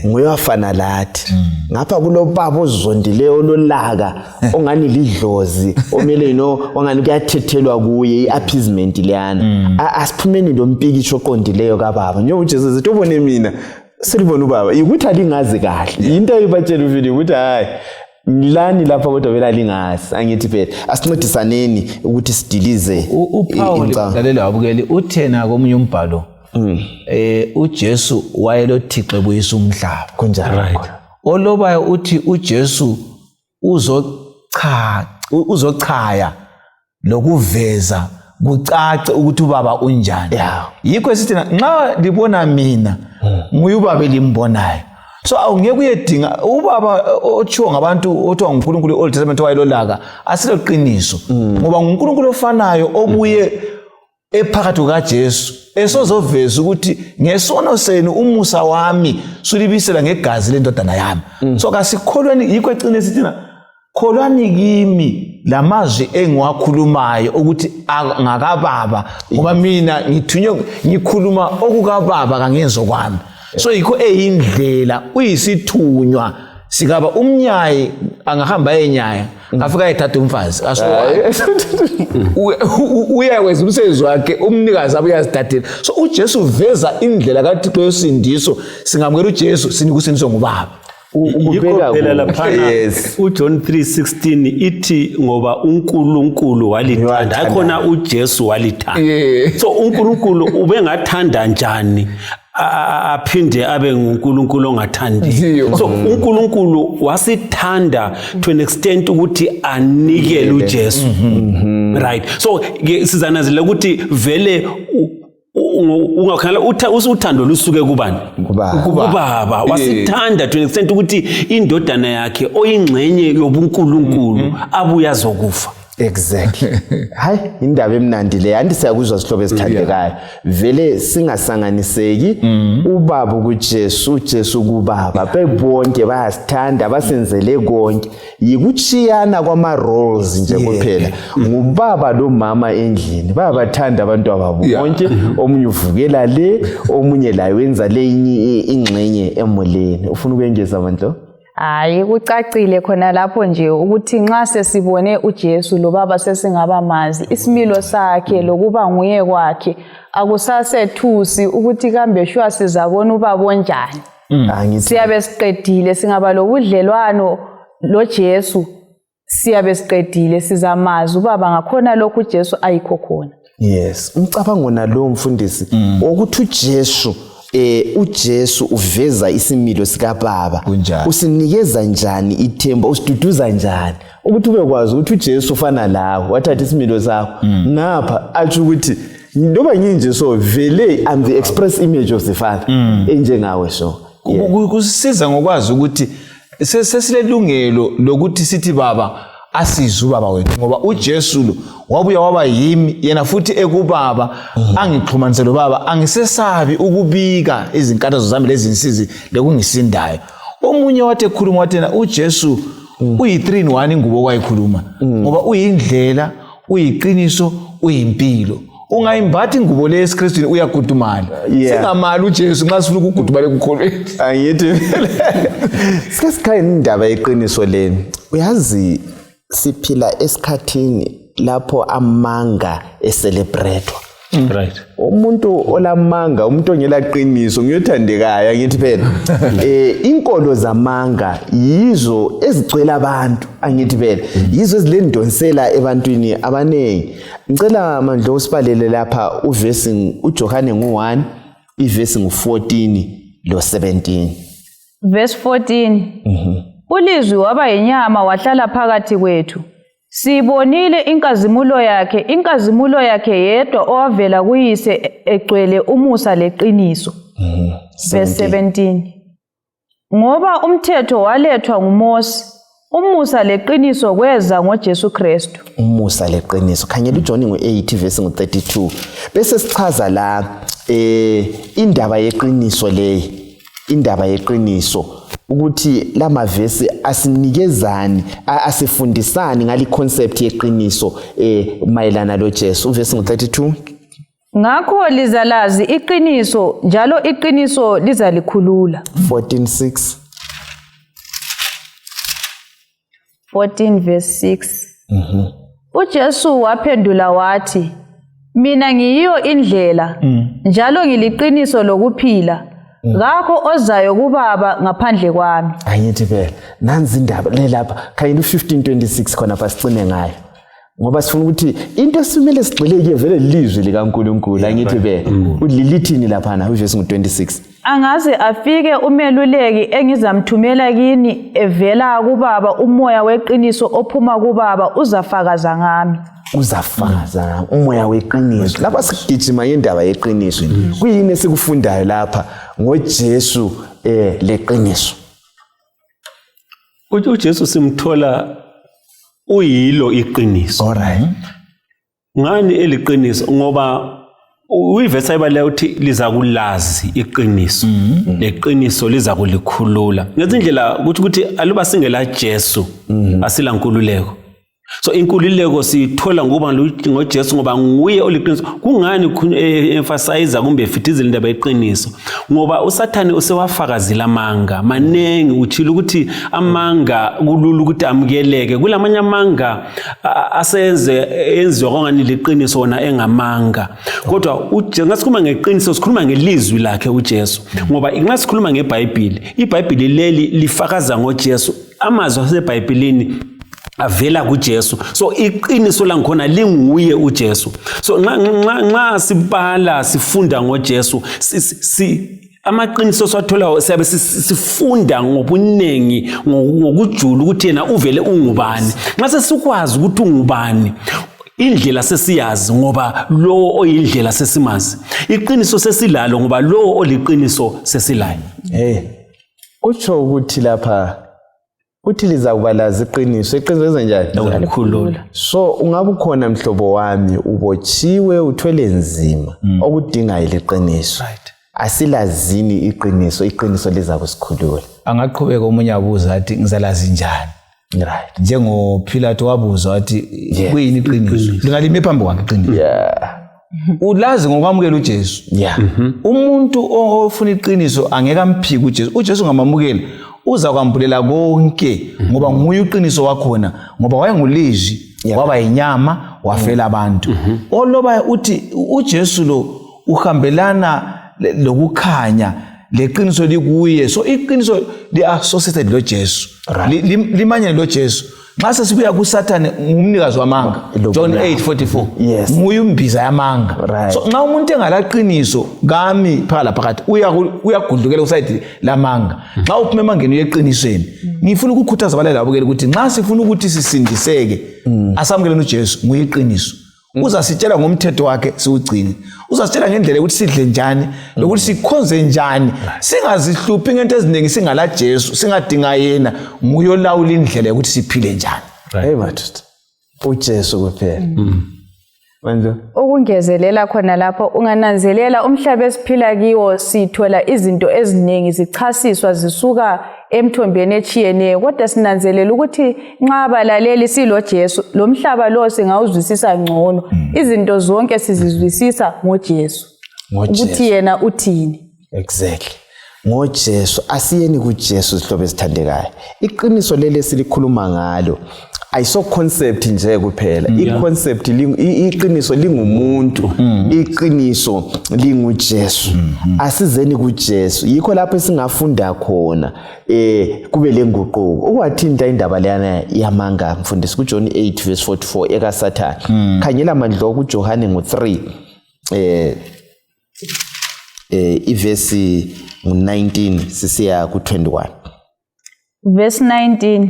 nguye wafana lathi mm. ngapha kulobaba ozondileyo ololaka ongani lidlozi omele no ongani kuyathethelwa kuye i-appeasement leyana mm. asiphumeni lo mpikitsho oqondileyo kababa njengoba uJesu sithi ubone mina selibona ubaba yikuthi alingazi kahle yinto ayibatshela uvile ukuthi hayi ngilani lapha kodwa vele alingazi angithi phela asincedisaneni ukuthi sidilize uPaul lalela wabukeli uthena komunye umbhalo mm. eh uJesu wayeloThixo ebuyisa umhlaba kunjalo right. olobayo uthi uJesu uzocha uzochaya lokuveza kucace ukuthi ubaba unjani yeah. yikho esithi nxa libona mina hmm. nguye ubaba elimbonayo so awungeke uyedinga ubaba otshiwo ngabantu othiwa ngunkulunkulu i-old testament owayelolaka asiloqiniso mm. ngoba ngunkulunkulu ofanayo obuye mm. ephakathi kukaJesu esozoveza ukuthi ngesono senu umusa wami sulibisela ngegazi lendodana yami mm. so kasikholweni yikho ecine sithina kholwani kimi lamazwi engiwakhulumayo ukuthi ngakababa ngoba mina ngithunywe ngikhuluma okukababa kangenzo kwami so yikho eyindlela uyisithunywa sikaba umnyayi angahamba ayenyaya afika ayethatha umfazi uyakwenza umsebenzi wakhe umnikazi abe uyazithathela so ujesu uveza indlela kathixo yosindiso singamukela ujesu sinika usindiso ngubaba Yikho phela laphana uJohn 3:16 ithi ngoba uNkulunkulu walithanda akhona uJesu walithanda so uNkulunkulu ubengathanda njani aphinde abe nguNkulunkulu ongathandiyo so uNkulunkulu wasithanda to an extent ukuthi anikele uJesu mm-hmm. right so sizanazela ukuthi vele ungakhangela uthando lusuke kubani kubaba wasithanda to an extent ukuthi indodana yakhe oyingxenye yobunkulunkulu mm-hmm. abuye azokufa exactly hayi indaba emnandi le anti siyakuzwa sihlobo esithandekayo vele singasanganiseki mm. ubaba kuJesu uJesu kubaba bebonke bayasithanda basenzele konke yikuchiyana kwama-roles nje kuphela ngubaba lomama endlini bayabathanda abantu ababo bonke omunye uvukela le omunye laye wenza le ingxenye emuleni ufuna ukwengeza mandlo Hayi kucacile khona lapho nje ukuthi nxa sesibone uJesu lo baba sesingaba mazi isimilo sakhe lokuba nguye kwakhe akusasethusi ukuthi kambe shuwa sizabona ubaba onjani mm. Siyabe siqedile singaba lobudlelwano loJesu siyabe siqedile sizamazi ubaba ngakhona lokhu uJesu ayikho khona yes umcabango nalowo mfundisi mm. wokuthi uJesu eh uJesu uveza isimilo sikababa usinikeza njani ithemba usiduduza njani ukuthi ubekwazi ukuthi uJesu ufana lawe wathatha isimilo sakho mm. ngapha atsho ukuthi noma nginje so vele I'm the express image of the father mm. enjengawe so kusisiza ngokwazi ukuthi sesilelungelo lokuthi sithi baba asizwe ubaba wethu ngoba uJesu lo wabuya waba yimi yena futhi ekubaba mm. angixhumanise lo baba angisesabi ukubika izinkathazo zami lezinsizi lekungisindayo omunye wathi ekhuluma wathi yena uJesu mm. uyi-3 in 1 ingubo okwayikhuluma mm. ngoba uyindlela uyiqiniso uyimpilo ungayimbathi ingubo le esikristwini uyagudumala yeah. singamali ujesu nxa sifuna ukugudumala ekukholweni angithi sike sikhangela indaba yeqiniso leni uyazi siphila esikhathini lapho amanga ecelebratwa mm. right umuntu olamanga umuntu ongela qiniso ngiyothandekayo angithi phela eh inkolo zamanga yizo ezigcwele abantu angithi phela yizo ezilendonsela ebantwini abaningi ngicela mandlo usibalele lapha uvesi uJohane ngu-1 ivesi ngu-14 lo-17 Verse 14 mm -hmm. Ulizwi waba yinyama wahlala phakathi kwethu Siyibonile inkazimulo yakhe, inkazimulo yakhe yedwa owavela kuyise egcwele umusa leqiniso. Mm, Verse 17. Ngoba umthetho walethwa nguMose, umusa leqiniso kweza ngoJesu Kristu. Umusa leqiniso. Khangela uJohn ngo-8 verse ngo-32. Bese sichaza la eh indaba yeqiniso leyi. Indaba yeqiniso ukuthi lamavesi asinikezani asifundisani ngali concept yeqiniso eh mayelana loJesu. Uvesi ngo-32. Ngakho lizalazi iqiniso njalo iqiniso lizalikhulula. 14:6 14 verse 6. Mhm. UJesu waphendula wathi, Mina ngiyiyo indlela mm. njalo ngiliqiniso lokuphila. Mm. Kakho ozayo kubaba ngaphandle kwami. Angithi phela nanzi indaba le lapha khayini u1526 khona pha sicine ngayo. Ngoba sifuna ukuthi into esimele sigxile kuyo vele lizwi likaNkuluNkulu angithi phela. Mm. Ulilithini laphana uvesi ngu26. Angaze afike umeluleki engizamthumela kini evela kubaba umoya weqiniso ophuma kubaba uzafakaza ngami. Uzafakaza ngami umoya weqiniso. Lapha sigijima ngendaba yeqiniso. Kuyini esikufundayo lapha ngoJesu eh leqiniso? UJesu simthola uyilo iqiniso. All right. Ngani eliqiniso ngoba uyivesi ayibaleyo uthi lizakulazi iqiniso mm -hmm. leqiniso lizakulikhulula ngezinye indlela kuthi ukuthi aluba singela Jesu mm -hmm. asila nkululeko So inkululeko siyithola ngoba ngoJesu, ngoba nguye oliqiniso. Kungani emphasize kumbe efithizela indaba yeqiniso? Ngoba uSathane usewafakazile amanga maningi. Utshilo ukuthi amanga kulula ukuthi amukeleke, kulamanye amanga asenze enziwa kwangani liqiniso wona engamanga. Kodwa nxa sikhuluma ngeqiniso sikhuluma ngelizwi lakhe uJesu, ngoba nxa sikhuluma ngeBhayibhili, iBhayibhili leli lifakaza ngoJesu. Amazwi aseBhayibhilini avela kuJesu, so iqiniso langikhona linguye uJesu. So nxa sibala sifunda ngoJesu, amaqiniso siwatholayo siyabe sifunda ngobuningi, ngokujula ukuthi yena uvele ungubani. Nxa sesikwazi ukuthi ungubani, indlela sesiyazi, ngoba lowo oyindlela sesimazi. Iqiniso sesilalo, ngoba lowo oliqiniso sesilayo. Hey, utsho ukuthi lapha uthi lizakuba lazi iqiniso. Iqiniso lenza njani? Lokukhulula. So ungabe ukhona mhlobo wami ubotshiwe, uthwele nzima, okudingayo liqiniso. Asilazini iqiniso, iqiniso liza kusikhulula. Angaqhubeka omunye abuza athi, ngizalazi njani? NjengoPilato wabuza wathi, kuyini iqiniso? Lingalime phambi kwakhe iqiniso. Ulazi ngokwamukela uJesu. Umuntu ofuna iqiniso angeke amphike uJesu. UJesu ngamamukela uza kwambulela konke, ngoba nguye uqiniso wakhona, ngoba wayengulizwi, waba yinyama, wafela abantu. Oloba uthi uJesu lo uhambelana lokukhanya, leqiniso likuye. So iqiniso li-associated loJesu, limanyene loJesu. Nxa sesibuya kuSathane, ngumnikazi wamanga, John 8:44. Nguye umbiza yamanga. So nxa umuntu engalaqiniso kami phakathi phakathi, uyagudlukela kusayidi lamanga. Nxa uphuma emangeni uye eqinisweni. Ngifuna ukukhuthaza abalaleli abukeli ukuthi nxa sifuna ukuthi sisindiseke, asamukeleni uJesu, nguye iqiniso. Uzasitshela ngomthetho wakhe, siwugcine. Uzasitshela ngendlela yokuthi sidle njani, lokuthi sikhonze njani, singazihluphi ngento eziningi. Singala Jesu, singadinga yena, nguye olawula indlela yokuthi siphile njani. Hey madoda, uJesu kuphela. Manje Ukungezelela khona lapho, ungananzelela umhlaba esiphila kiwo, sithola izinto eziningi zichasiswa zisuka emthombeni etshiyeneyo, kodwa sinanzelela ukuthi nxa abalaleli silo Jesu, lo mhlaba lo singawuzwisisa ngcono. Izinto zonke sizizwisisa ngoJesu, ukuthi yena uthini. Exactly, ngoJesu. Asiyeni kuJesu, zihlobo ezithandekayo. Iqiniso leli esilikhuluma ngalo ayiso concept nje kuphela. I-concept iqiniso lingumuntu, iqiniso linguJesu. Asizeni kuJesu, yikho lapho esingafunda khona kube lenguquko. Ukwathinta indaba leyana yamanga, mfundisi, kuJohn 8 verse 44 ekaSathane. Khangela mandlo kuJohane ngo3 ivesi ngu-19 sisiya ku-21. Verse 19.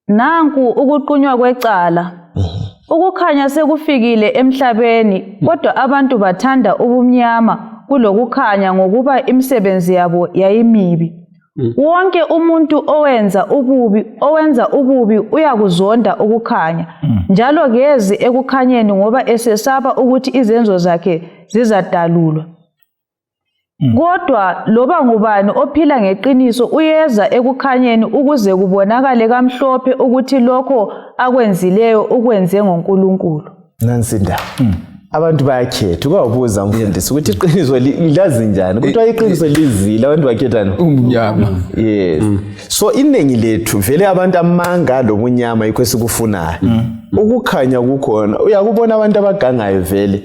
Nanku ukuqunywa kwecala. Ukukhanya sekufikile emhlabeni, kodwa abantu bathanda ubumnyama kulokukhanya, ngokuba imisebenzi yabo yayimibi. Wonke umuntu owenza ububi uyakuzonda ukukhanya, njalo kezi ekukhanyeni, ngoba esesaba ukuthi izenzo zakhe zizadalulwa. Kodwa loba ngubani ophila ngeqiniso uyeza ekukhanyeni, ukuze kubonakale kamhlophe ukuthi lokho akwenzileyo ukwenze ngoNkulunkulu. Nansi indaba, abantu bayakhetha. Ukwabuza mfundisi ukuthi iqiniso lazi njani, kuthiwa iqiniso lizile, abantu bakhethani? Umnyama. Yes. So iningi lethu vele abantu amanga lobunyama yikho esikufunayo. Ukukhanya kukhona, uyakubona abantu abagangayo vele,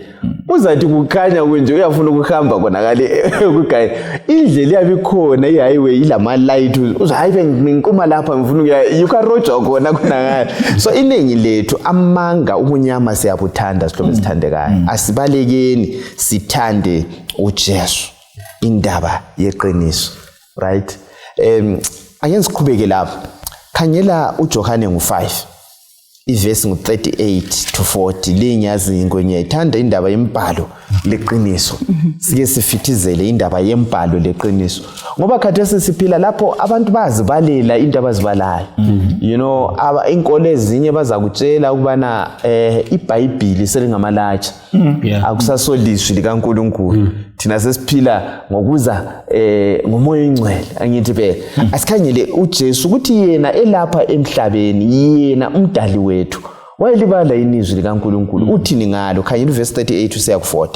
uzathi kukhanya kunje uyafuna ukuhamba khonakale kugaya indlela iyabe ikhona, i-highway ilama-light, uze hayi bengiquma lapha, ngifuna ukuya, yikho arojwa khona khonakale. So iningi lethu amanga, ubunyama siyabuthanda, sihlobo esithandekayo. Asibalekeni sithande uJesu, indaba yeqiniso, right? Ake siqhubeke lapha. Khangela uJohane ngu-5, ivesi ngu-38 to 40. Le ngiyazi ngiyayithanda indaba yembhalo leqiniso. Sike sifithizele indaba yembhalo leqiniso, ngoba khathesi siphila lapho abantu bazibalela into abazibalayo. Inkolo ezinye bazakutshela ukubana iBhayibhili selingamalatsha, akusasolizwi likaNkulunkulu. Thina sesiphila ngokuza ngomoya oyingcwele, angithi phela. Asikhangele uJesu ukuthi yena elapha emhlabeni, yena umdali wethu, wayelibala yini izwi likaNkulunkulu? Uthini ngalo? Khangela uvesi 38 usiya ku-40.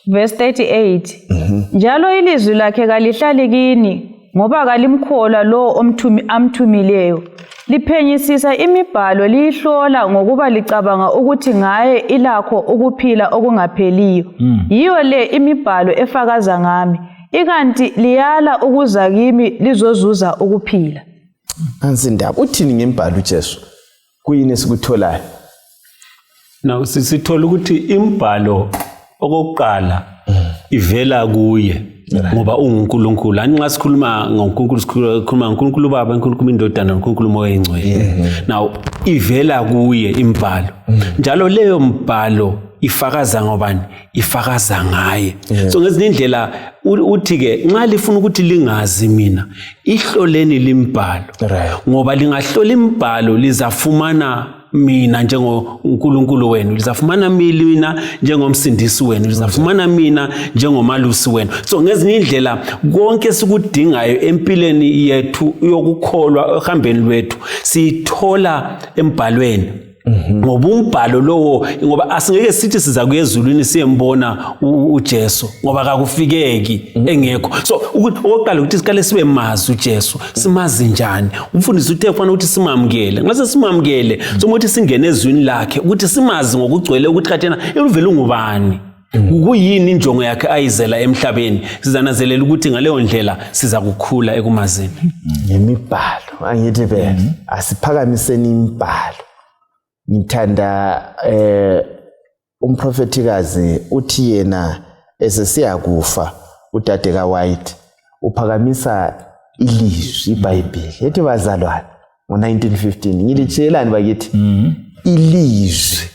Verse 38. Njalo ilizwi lakhe kalihlali kini, ngoba kalimkholwa lowo amthumileyo. Liphenyisisa imibhalo liyihlola, ngokuba licabanga ukuthi ngaye ilakho ukuphila okungapheliyo. Yiyo le imibhalo efakaza ngami, ikanti liyala ukuza kimi lizozuza ukuphila. Nansi indaba. Uthini ngembhalo uJesu? Kuyini esikutholayo? Now sithola ukuthi imbhalo okokuqala ivela kuye, ngoba unguNkulunkulu. Ani nxa sikhuluma ngoNkulunkulu, sikhuluma ngoNkulunkulu uBaba, uNkulunkulu iNdodana, uNkulunkulu uMoya oyiNgcwele. Now ivela kuye imbhalo, njalo leyo mbhalo ifakaza ngobani? Ifakaza ngaye. So ngezinye indlela uthi-ke nxa lifuna ukuthi lingazi mina, ihloleni limbhalo, ngoba lingahlola imbhalo lizafumana mina njengoNkulunkulu wenu, lizafumana mina njengomsindisi wenu, lizafumana mina njengomalusi wenu. So ngezinye indlela konke esikudingayo empilweni yethu yokukholwa, ehambeni lwethu, siyithola embhalweni. Ngoba umbhalo lowo, ngoba asingeke sithi siza kuya ezulwini siyembona uJesu, ngoba kakufikeki engekho. So okokuqala ukuthi siqale sibe mazi uJesu. Simazi njani? Umfundisi uthe kufanele ukuthi simamukele. Nxa sesimamukele, so ukuthi singene ezwini lakhe, ukuthi simazi ngokugcwele, ukuthi kathena uvele ungubani, kuyini injongo yakhe ayizela emhlabeni. Sizananzelela ukuthi ngaleyo ndlela siza kukhula ekumazini ngemibhalo. Angithi phela asiphakamiseni imibhalo. Ngithanda umprofethikazi uthi yena esesiyakufa, udade kaWhite uphakamisa ilizwi iBhayibheli, ethi bazalwane, ngo-1915, ngilitshelani bakithi ilizwi,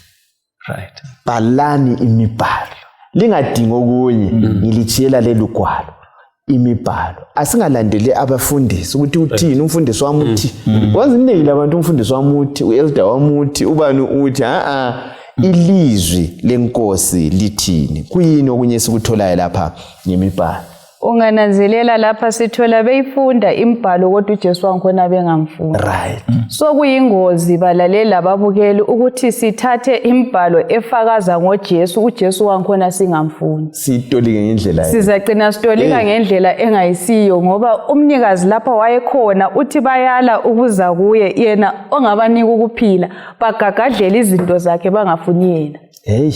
Bhalani imibhalo, lingadingi okunye, ngilitshiyela lelu gwalo, imibhalo. Asingalandeli abafundisi ukuthi uthini umfundisi wami, uthi kwazi iningi labantu, umfundisi wami uthi, u-elder wami uthi, ubani uthi. A-a, ilizwi lenkosi lithini? Kuyini okunye esikutholayo lapha ngemibhalo? Ungananzelela lapha sithola beyifunda imbhalo, kodwa uJesu wangikhona bengamfundi. So kuyingozi, balaleli lababukeli, ukuthi sithathe imbhalo efakaza ngoJesu, uJesu wangikhona singamfundi. Siyitolike ngendlela. Sizagcina sitolika ngendlela engayisiyo, ngoba umnikazi lapha wayekhona, uthi bayala ukuza kuye, yena ongabanika ukuphila, bagagadlela izinto zakhe bangafuni yena. Hey,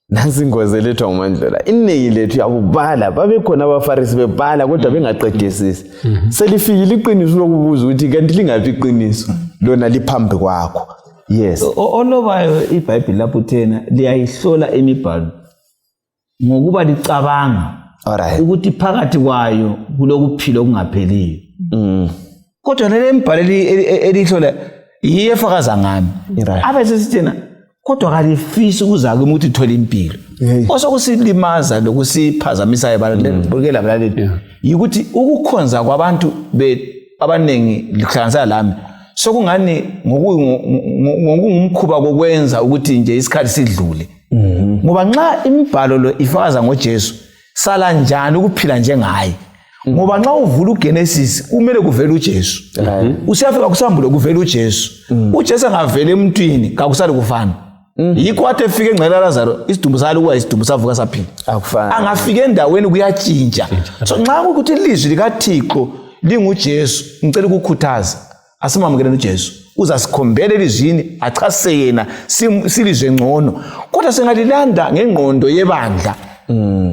nansi ingozi elethwa nguMandlela. Iningi lethu yabubala, babekhona abafarisi bebala kodwa bengaqedisisi. Selifikile iqiniso lokubuza ukuthi kanti lingaphi iqiniso, lona liphambi kwakho. Yes. Olobayo iBhayibheli lapho uthena liyayihlola imibhalo ngokuba licabanga ukuthi phakathi kwayo kulokuphila okungapheliyo. Kodwa lele mibhalo elihlola yiyo efakaza ngami. Abe sesithena kodwa kalifisi ukuza kimi ukuthi ithole impilo. Osokusilimaza lokusiphazamisayo bukela balaleli yikuthi ukukhonza kwabantu abaningi lihlanganisela lami sokungani ngokungumkhuba kokwenza ukuthi nje isikhathi sidlule. Ngoba nxa imibhalo lo ifakaza ngoJesu, sala njani ukuphila njengaye? Ngoba nxa uvula uGenesis kumele kuvele uJesu, usiyafika kusambulo kuvele uJesu. UJesu angavela emntwini kakusali kufana. Yikho wathi efika engcwele Lazaro, isidumbu saluka, isidumbu savuka saphila. Angafika endaweni kuyatshintsha. So nxa kukuthi ilizwi likaThixo linguJesu, ngicela ukukhuthaza, asimamukeleni uJesu, uzasikhombela elizwini, achasise yena, silizwe ngcono. Kodwa singalilanda ngengqondo yebandla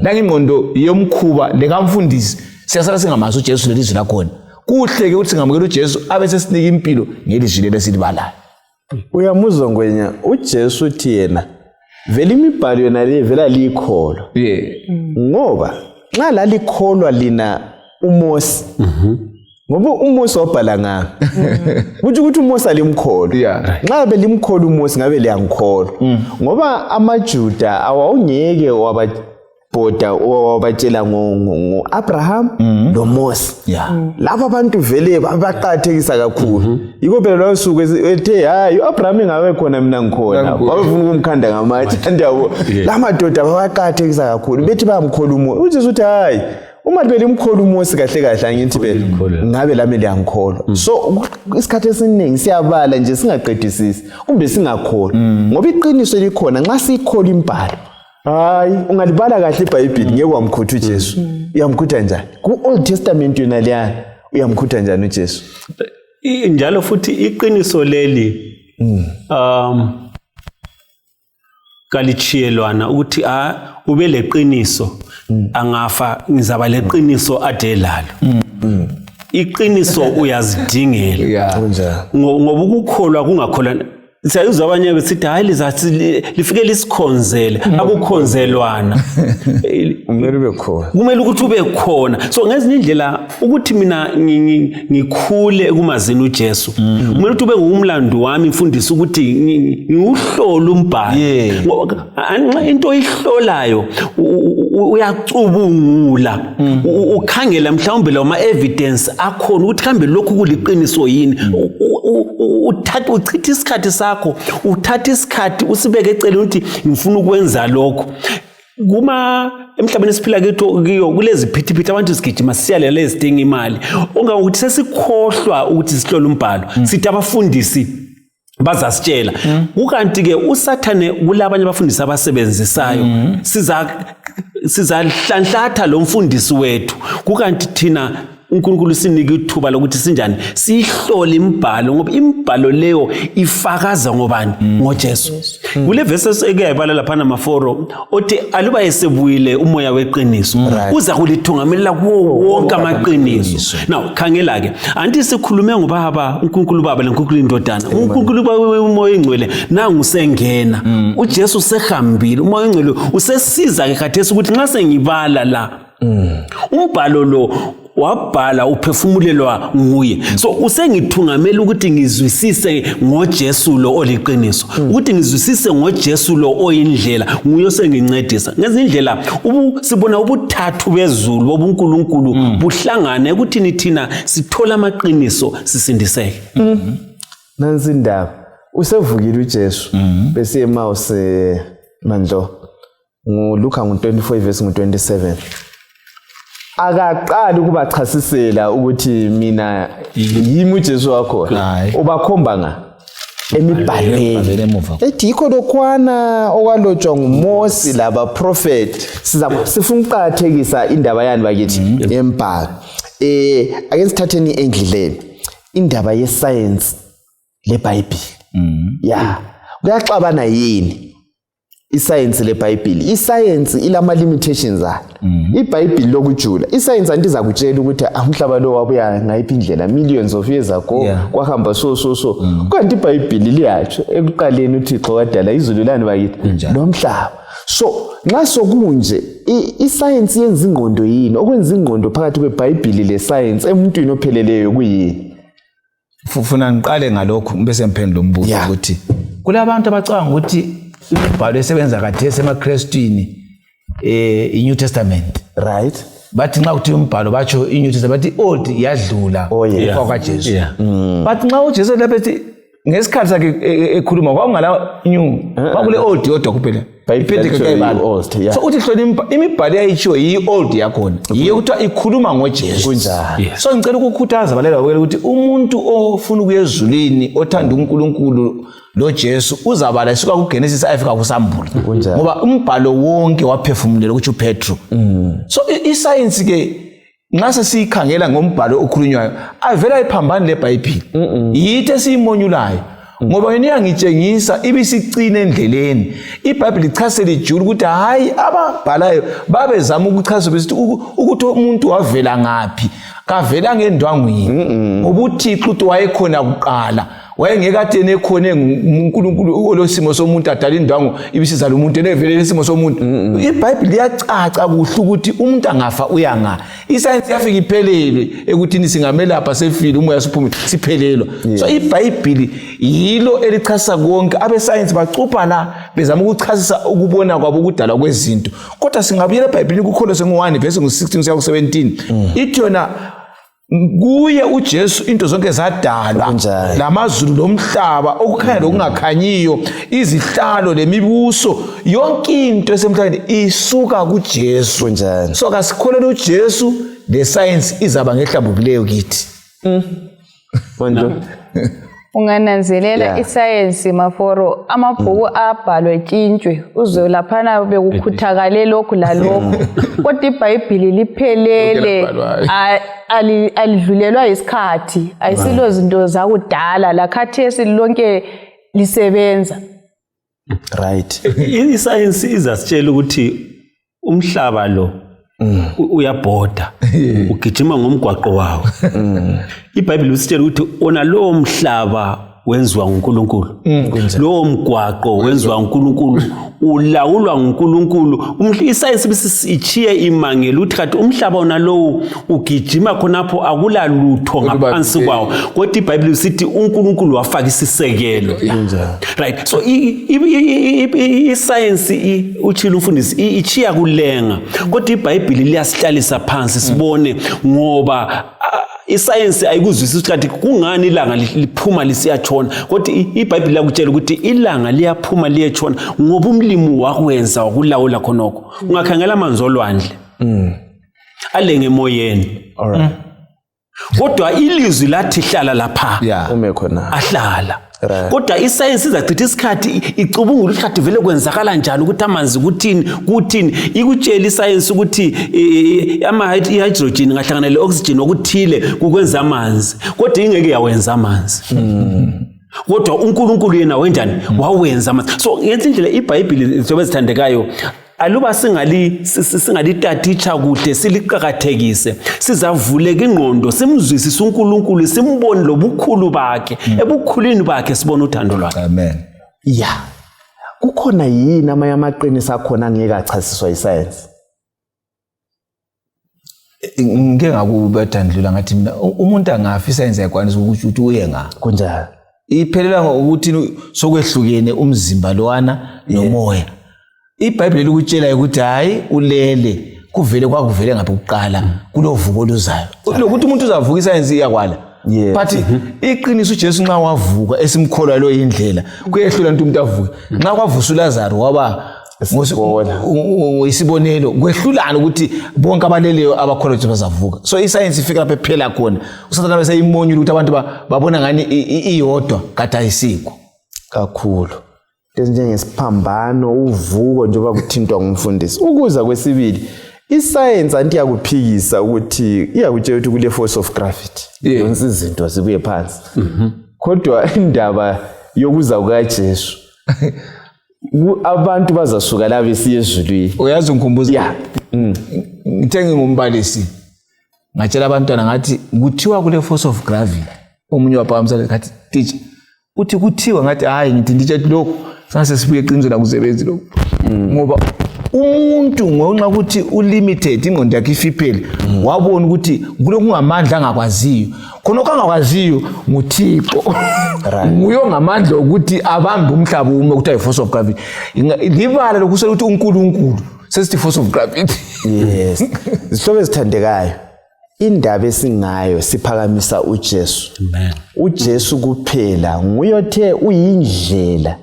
langengqondo yomkhuba lekamfundisi, siyasala singamazi uJesu lelizwi lakhona. Kuhle-ke ukuthi singamukela uJesu, abe sesinika impilo ngelizwi leli esilibalayo. Uyamuzwa Ngwenya, uJesu uthi yena vele imibhalo yona le vele aliyikholwa, ngoba nxa lalikholwa lina uMosi, ngoba uMosi wabhala ngami, kutsho ukuthi uMosi alimkholwa. Nxa belimkholwa uMosi, ngabe liyangikholwa, ngoba amaJuda awawungeke waba bhoda owabatshela ngo-Abraham loMose. Laba abantu vele baqakathekisa kakhulu. Yikho phela lowo suku ethe hayi u-Abraham engabe khona mina ngikhona. Babefuna ukumkhanda ngamatshe ndiyabo. La madoda babaqakathekisa kakhulu bethi bayamkhola uMose. UJesu uthi hayi uma belimkhola uMose kahle kahle angithi phela ngabe lami liyangikholwa. So isikhathi esiningi siyabala nje singaqedisisi kumbe singakholwa ngoba iqiniso likhona nxa siyikhola imbhalo. Hayi ungalibala kahle iBhayibhili ngeke wamkhutha uJesu. Uyamkhutha njani? Ku-Old Testament yona leyana uyamkhutha njani uJesu? Njalo futhi iqiniso leli kalitshiyelwana ukuthi a ube leqiniso angafa ngizaba leqiniso ade lalo. Iqiniso uyazidingela. Kunjani? Ngoba ukukholwa kungakholwa siyayizwa abanye besithi hayi lizathi lifike lisikhonzele akukhonzelwana. Kumele ube khona. Kumele ukuthi ube khona. So ngezinye indlela ukuthi mina ngikhule ekumazini uJesu kumele ukuthi ube ngumlando wami mfundisi ukuthi ngiwuhlole umbhalo. Ngoba nxa into oyihlolayo uyacubungula ukhangela mhlawumbe lawo ma-evidence akhona ukuthi kambe lokhu kuliqiniso yini. Uthatha uchitha isikhathi sakho, uthatha isikhathi usibeke eceleni ukuthi ngifuna ukwenza lokhu. Kuma emhlabeni esiphila kiyo kulezi phithiphithi abantu sigijima siyalela ezidinga imali ongangokuthi sesikhohlwa ukuthi sihlole umbhalo. Sithi abafundisi bazasitshela. Kukanti-ke uSathane kulabanye abafundisi abasebenzisayo. Sizahlanhlatha lo mfundisi wethu, kukanti thina uNkulunkulu sinike ithuba lokuthi sinjani siyihlole imibhalo, ngoba imibhalo leyo ifakaza ngobani? NgoJesu. Kule verse ekuyayibala laphana maforo othi aluba esebuyile umoya weqiniso uza kulithungamela kuwo wonke amaqiniso. Now khangela ke, anti sikhulume ngobaba uNkulunkulu baba leNkulunkulu indodana, uNkulunkulu baba umoya oyingcwele nangu usengena. uJesu usehambile, umoya oyingcwele usesiza ke khathesi ukuthi nxa sengibala la umbhalo lo wabhala uphefumulelwa nguye, so usengithungamela ukuthi ngizwisise ngoJesu lo oliqiniso, ukuthi ngizwisise ngoJesu lo oyindlela, nguye osengincedisa ngezinye indlela. Sibona ubuthathu bezulu bobuNkulunkulu buhlangana ekuthini thina sithola amaqiniso sisindiseke. Nansi indaba, usevukile uJesu bese eMause mandlo nguLuka ngu-24 verse ngu-27 akaqali ukubachasisela ukuthi mina yimi uJesu wakhona. Ubakhomba nga emibhalweni Bhalweni emuva. Ethi yikho lokhwana okwalotshwa nguMosi labaprofethi. Sizama sifuna ukuqakathekisa indaba yani bakithi yembhalo. Ake sithatheni endleleni indaba yesayensi leBhayibhili. Ya, kuyaxabana yini isayensi leBhayibhili? Isayensi ilama limitations ayo, iBhayibhili lokujula. Isayensi anti izakutshela ukuthi umhlaba lo wabuya ngayiphi indlela millions of years ago, kwahamba so so so, kanti iBhayibhili liyatsho ekuqaleni uThixo wadala izulu lani bakithi lomhlaba. So nxa sokunje isayensi yenza ingqondo yini? Okwenza ingqondo phakathi kweBhayibhili lesayensi emuntwini opheleleyo kuyini? Funa ngiqale ngalokhu bese ngiphendula umbuzo ukuthi kulabantu abacabanga ukuthi imibhalo esebenza khathesi emaKrestwini i-New Testament. Bathi nxa kuthiwa umbhalo batsho i-New Testament, bathi i-Old yadlula ukufa kwaJesu. But nxa uJesu lapha ethi ngesikhathi sakhe ekhuluma kwakungala new, kwakule Old yodwa kuphela. Bhayibheli Iphethe latsho kayibala. i-Old, yeah. So uthi hlona imibhalo eyayitshiwo yiyi-Old yakhona, yiyo kuthiwa ikhuluma ngoJesu. Kunjalo. So ngicela ukukhuthaza abalali babukela ukuthi umuntu ofuna ukuya ezulwini othanda uNkulunkulu loJesu uzabala esuka kuGenesis ayefika kuSambulo, Kunjalo. ngoba umbhalo wonke waphefumulelwa kutsho uPetro. So isayensi ke nxa sesiyikhangela ngombhalo okhulunywayo avela ayiphambani leBhayibhili, yithi esiyimonyulayo, ngoba yona iyangitshengisa ibisicina endleleni. IBhayibhili lichase lijule ukuthi hhayi ababhalayo babezama ukuchasa besithi ukuthi umuntu wavela ngaphi, kavelanga endwangwini, ngoba uThixo uthi wayekhona kuqala. Wayengeke athi yena ekhona enguNkulunkulu olosimo somuntu adala indwangu ibisizala umuntu yena evele lesimo somuntu. IBhayibhili liyacaca kuhle ukuthi umuntu angafa uyanga. Isayensi yafika iphelele ekuthini singamelapha sefile umoya suphumile siphelelwa. So iBhayibhili yilo elichasisa konke. Abesayensi bacupha la bezama ukuchasisa ukubona kwabo ukudalwa kwezinto. Kodwa singabuyela eBhayibhilini kuKholose ngu-1 verse ngu-16 kusiya ku-17. Ithi yona kuye uJesu into zonke zadalwa Kunjalo. lamazulu lomhlaba okukhanya lokungakhanyiyo izihlalo lemibuso yonke into esemhlabeni isuka kuJesu. Kunjalo. So kasikholele uJesu, le science izaba ngehlambukileyo kithi. Bonto. Ungananzelela isayensi Maforo, amabhuku abhalwe tshintshwe uzwe laphana bekukhuthakale lokhu lalokhu, kodwa iBhayibhili liphelele, Lokhu elabhalwayo. alidlulelwa yisikhathi, ayisilo zinto zakudala, lakhathesi lonke lisebenza. Right. Isayensi izasitshela ukuthi umhlaba lo uyabhoda, ugijima ngomgwaqo wawo. IBhayibheli lisitshela ukuthi ona lowo mhlaba wenziwa nguNkulunkulu, lowo mgwaqo wenziwa nguNkulunkulu, ulawulwa nguNkulunkulu. Isayensi ibisisitshiye imangela ukuthi kanti umhlaba wona lowu ugijima khonapho, akula lutho ngaphansi kwawo, kodwa iBhayibheli lisithi uNkulunkulu wafaka isisekelo. Right, so isayensi utshilo umfundisi ichiya kulenga, kodwa iBhayibhili liyasihlalisa phansi sibone, ngoba isayensi ayikuzwisisi ukuthi kanti kungani ilanga liphuma lisiyatshona, kodwa iBhayibhili liyakutshela ukuthi ilanga liyaphuma liyetshona ngoba umlimi wakwenza wakulawula khonokho. Ungakhangela amanzi olwandle alenge emoyeni, kodwa ilizwi lathi hlala lapha, Ume khona. Ahlala. Kodwa isayensi izachitha isikhathi icubungula ukuthi kade vele kwenzakala njani ukuthi amanzi kuthini kuthini. Ikutshela isayensi ukuthi i-hydrogen ingahlangana le-oxygen okuthile kukwenza amanzi, kodwa ingeke yawenza amanzi. Kodwa uNkulunkulu yena wenjani? Wawenza amanzi. So ngenye indlela iBhayibhili, zihlobo ezithandekayo, aluba singalitatitsha kuhle, siliqakathekise, sizavuleka ingqondo, simzwisise uNkulunkulu, simbone lobukhulu bakhe. Ebukhulwini bakhe sibone uthando lwakhe. Amen. Ya, kukhona yini amanye amaqiniso akhona angeke achasiswa yisayensi? Ngike ngakubetha ndlula ngathi mina umuntu angafa isayensi ayikwanisa ukuthi ukuthi uye nga. Kunjalo. Iphelela ngokuthi sokwehlukene umzimba lowana nomoya. IBhayibheli likutshela ukuthi hayi, ulele, kuvele kwakuvele ngaphi kuqala kulovuko oluzayo. Lokuthi umuntu uzavuka isayensi iyakwala. But iqiniso uJesu nxa wavuka esimkholwa lo indlela kuyehlula ukuthi umuntu avuke. Nxa kwavusa uLazaro waba Sibona. Isibonelo kwehlulana ukuthi bonke abaleleyo abakholwa ukuthi bazavuka. So isayensi ifika lapho ephela khona, uSathane bese imonyula ukuthi abantu babona ngani iyodwa kade ayisikho. Kakhulu ezinjengesiphambano, uvuko, njengoba kuthintwa ngumfundisi, ukuza kwesibili, isayensi anti iyakuphikisa ukuthi iyakutshela ukuthi kule force of gravity yonke izinto zibuye phansi, kodwa indaba yokuza kukaJesu abantu bazasuka la besiya ezulwini. Uyazi ungikhumbuza ngithe ngingumbalisi ngatshela abantwana ngathi kuthiwa kule force of gravity. Omunye waphakamisa ngathi, "Teacher, uthi kuthiwa?" Ngathi, "Hayi, ngithi nditshe lokhu sase sibuye eqinisweni, akusebenzi lokhu," ngoba umuntu ngonxa ukuthi ulimited, ingqondo yakhe ifiphele, wabona ukuthi kulokungamandla angakwaziyo khonokho angakwaziyo nguThixo, nguye ongamandla okuthi abambe umhlaba ume, kuthiwa yi-force of gravity. Libala lokusela ukuthi uNkulunkulu sesithi force of gravity. Yes, zihlobo ezithandekayo, indaba esingayo siphakamisa uJesu. Amen. UJesu kuphela nguye othe uyindlela,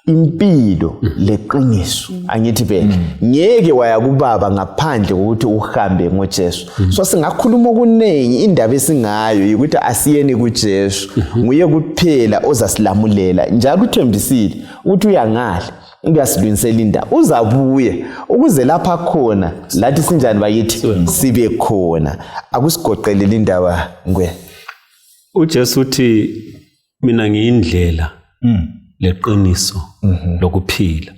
impilo leqiniso, angithi phela ngeke waya kubaba ngaphandle kokuthi uhambe ngoJesu. So singakhuluma okuningi, indaba esingayo ukuthi asiyeni kuJesu, nguye kuphela ozasilamulela, njalo uthembisile ukuthi uyangale uyasilungisela indaba, uzabuya ukuze lapha khona lathi sinjani bakithi sibe khona. Akusigoqelele indaba ngwe. uJesu uthi mina ngiyindlela leqiniso lokuphila.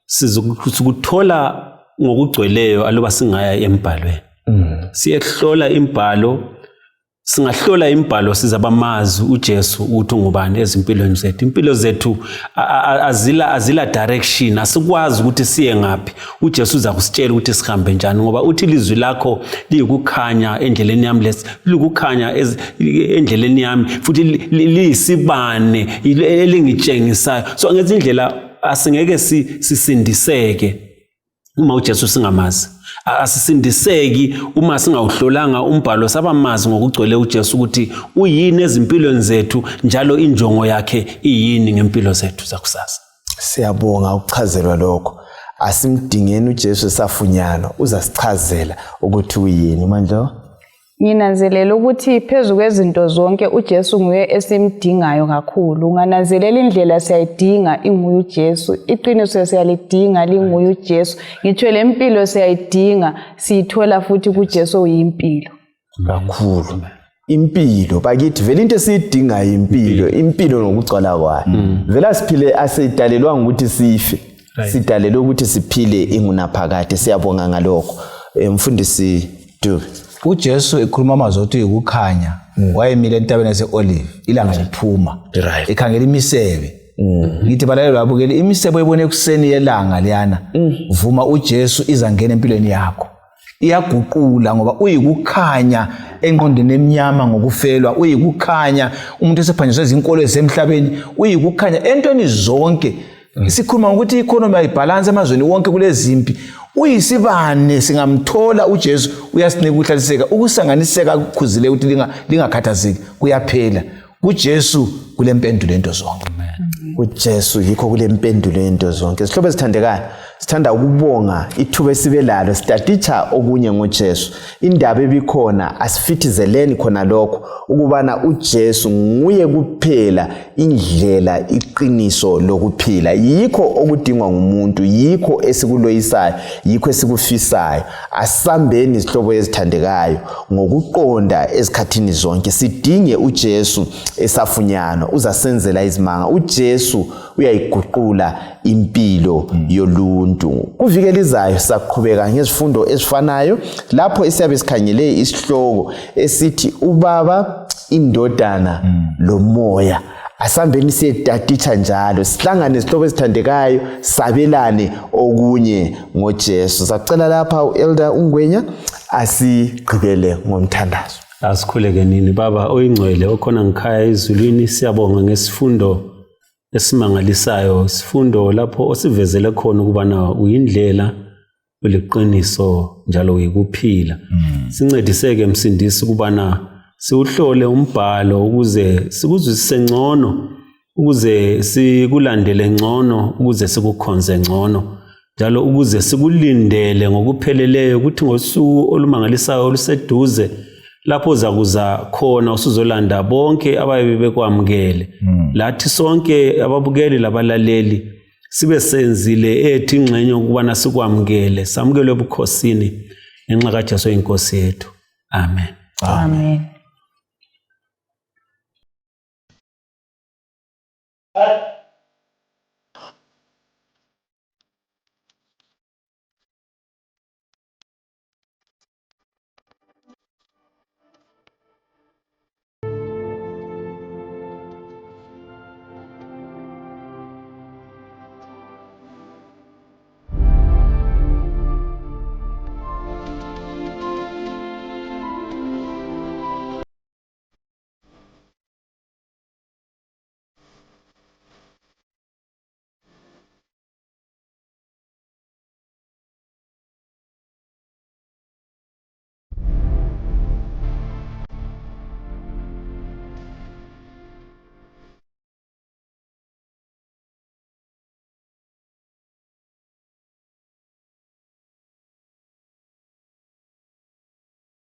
Sizukuthola ngokugcweleyo aluba singaya embhalweni, siyehlola imbhalo. Singahlola imibhalo sizabamazi uJesu ukuthi ungubani ezimpilweni zethu. Impilo zethu azila azila direction, asikwazi ukuthi siye ngaphi. UJesu uza kusitshela ukuthi sihambe njani ngoba uthi ilizwi lakho liyikukhanya endleleni yami lesi liyikukhanya endleleni yami futhi liyisibane elingitshengisayo. So ngezinye indlela asingeke sisindiseke uma uJesu singamazi. Asisindiseki uma singawuhlolanga umbhalo sabamazi ngokugcwele uJesu ukuthi uyini ezimpilweni zethu njalo injongo yakhe iyini ngempilo zethu zakusasa. Siyabonga ukuchazelwa lokho. Asimdingeni uJesu esafunyanwa, uzasichazela ukuthi uyini manje. Nginanzelela ukuthi phezu kwezinto zonke uJesu nguye esimdingayo kakhulu. Ungananzelela indlela siyayidinga inguye uJesu, iqiniso siyalidinga linguye uJesu, ngitsho lempilo siyayidinga siyithola futhi kuJesu oyimpilo. Kakhulu. Impilo bakithi vele into esiyidingayo impilo, impilo nokugcwala kwayo. Vele asiphile asidalelwanga ukuthi sife. Sidalelwe ukuthi siphile ingunaphakade. Siyabonga ngalokho. Mfundisi Dube. uJesu ekhuluma amazwi othi ukukhanya wayemile entabeni yase-Olive ilanga liphuma ekhangela imisebe. Ngithi balaleli babukeli imisebe oyibona ekuseni yelanga liyana vuma uJesu izangena empilweni yakho. Iyaguqula ngoba uyikukhanya engqondweni emnyama ngokufelwa, uyikukhanya umuntu esephanjiswe izinkolo ezisemhlabeni, uyikukhanya entweni zonke. Sikhuluma ngokuthi i-economy ayibhalansi emazweni wonke kulezimpi. Uyisibane, singamthola uJesu uyasinika ukuhlaliseka, ukusanganiseka kukhuzile ukuthi lingakhathazeki kuyaphela. KuJesu kulempendulo yento zonke. KuJesu yikho kulempendulo yento zonke. Sihlobo ezithandekayo, sithanda ukubonga ithuba esibe lalo sitatitsha okunye ngoJesu. Indaba ebikhona asifithizeleni khona lokho ukubana uJesu nguye kuphela indlela, iqiniso lokuphila. Yikho okudingwa ngumuntu, yikho esikuloyisayo, yikho esikufisayo. Asambeni izihlobo ezithandekayo ngokuqonda ezikhathini zonke, sidinge uJesu esafunyanwa, uzasenzela izimanga. uJesu uyayiguqula impilo yoluntu. Kuviki elizayo saqhubeka ngezifundo ezifanayo lapho esiyabe sikhangele isihloko esithi ubaba, indodana lomoya. Asambeni siyetatitsha njalo, sihlangane izihlobo ezithandekayo, sabelane okunye ngoJesu. Sacela lapha u-Elder uNgwenya asigqibele ngomthandazo. Asikhuleke nini Baba oyingcwele okhona ngikhaya ezulwini, siyabonga ngesifundo esimangalisayo, isifundo lapho osivezele khona ukubana uyindlela, uliqiniso njalo uyikuphila. Sincediseke Msindisi ukubana siwuhlole umbhalo ukuze sikuzwisise ngcono, ukuze sikulandele ngcono, ukuze sikukhonze ngcono, njalo ukuze sikulindele ngokupheleleyo ukuthi ngosuku olumangalisayo oluseduze lapho uzakuza khona usuzolanda bonke abayabe bekwamukele. Lathi sonke ababukeli labalaleli sibe senzile ethu ingxenye ukubana sikwamukele, samukelwe ebukhosini ngenxa kaJesu inkosi yethu. Amen. Amen. Amen.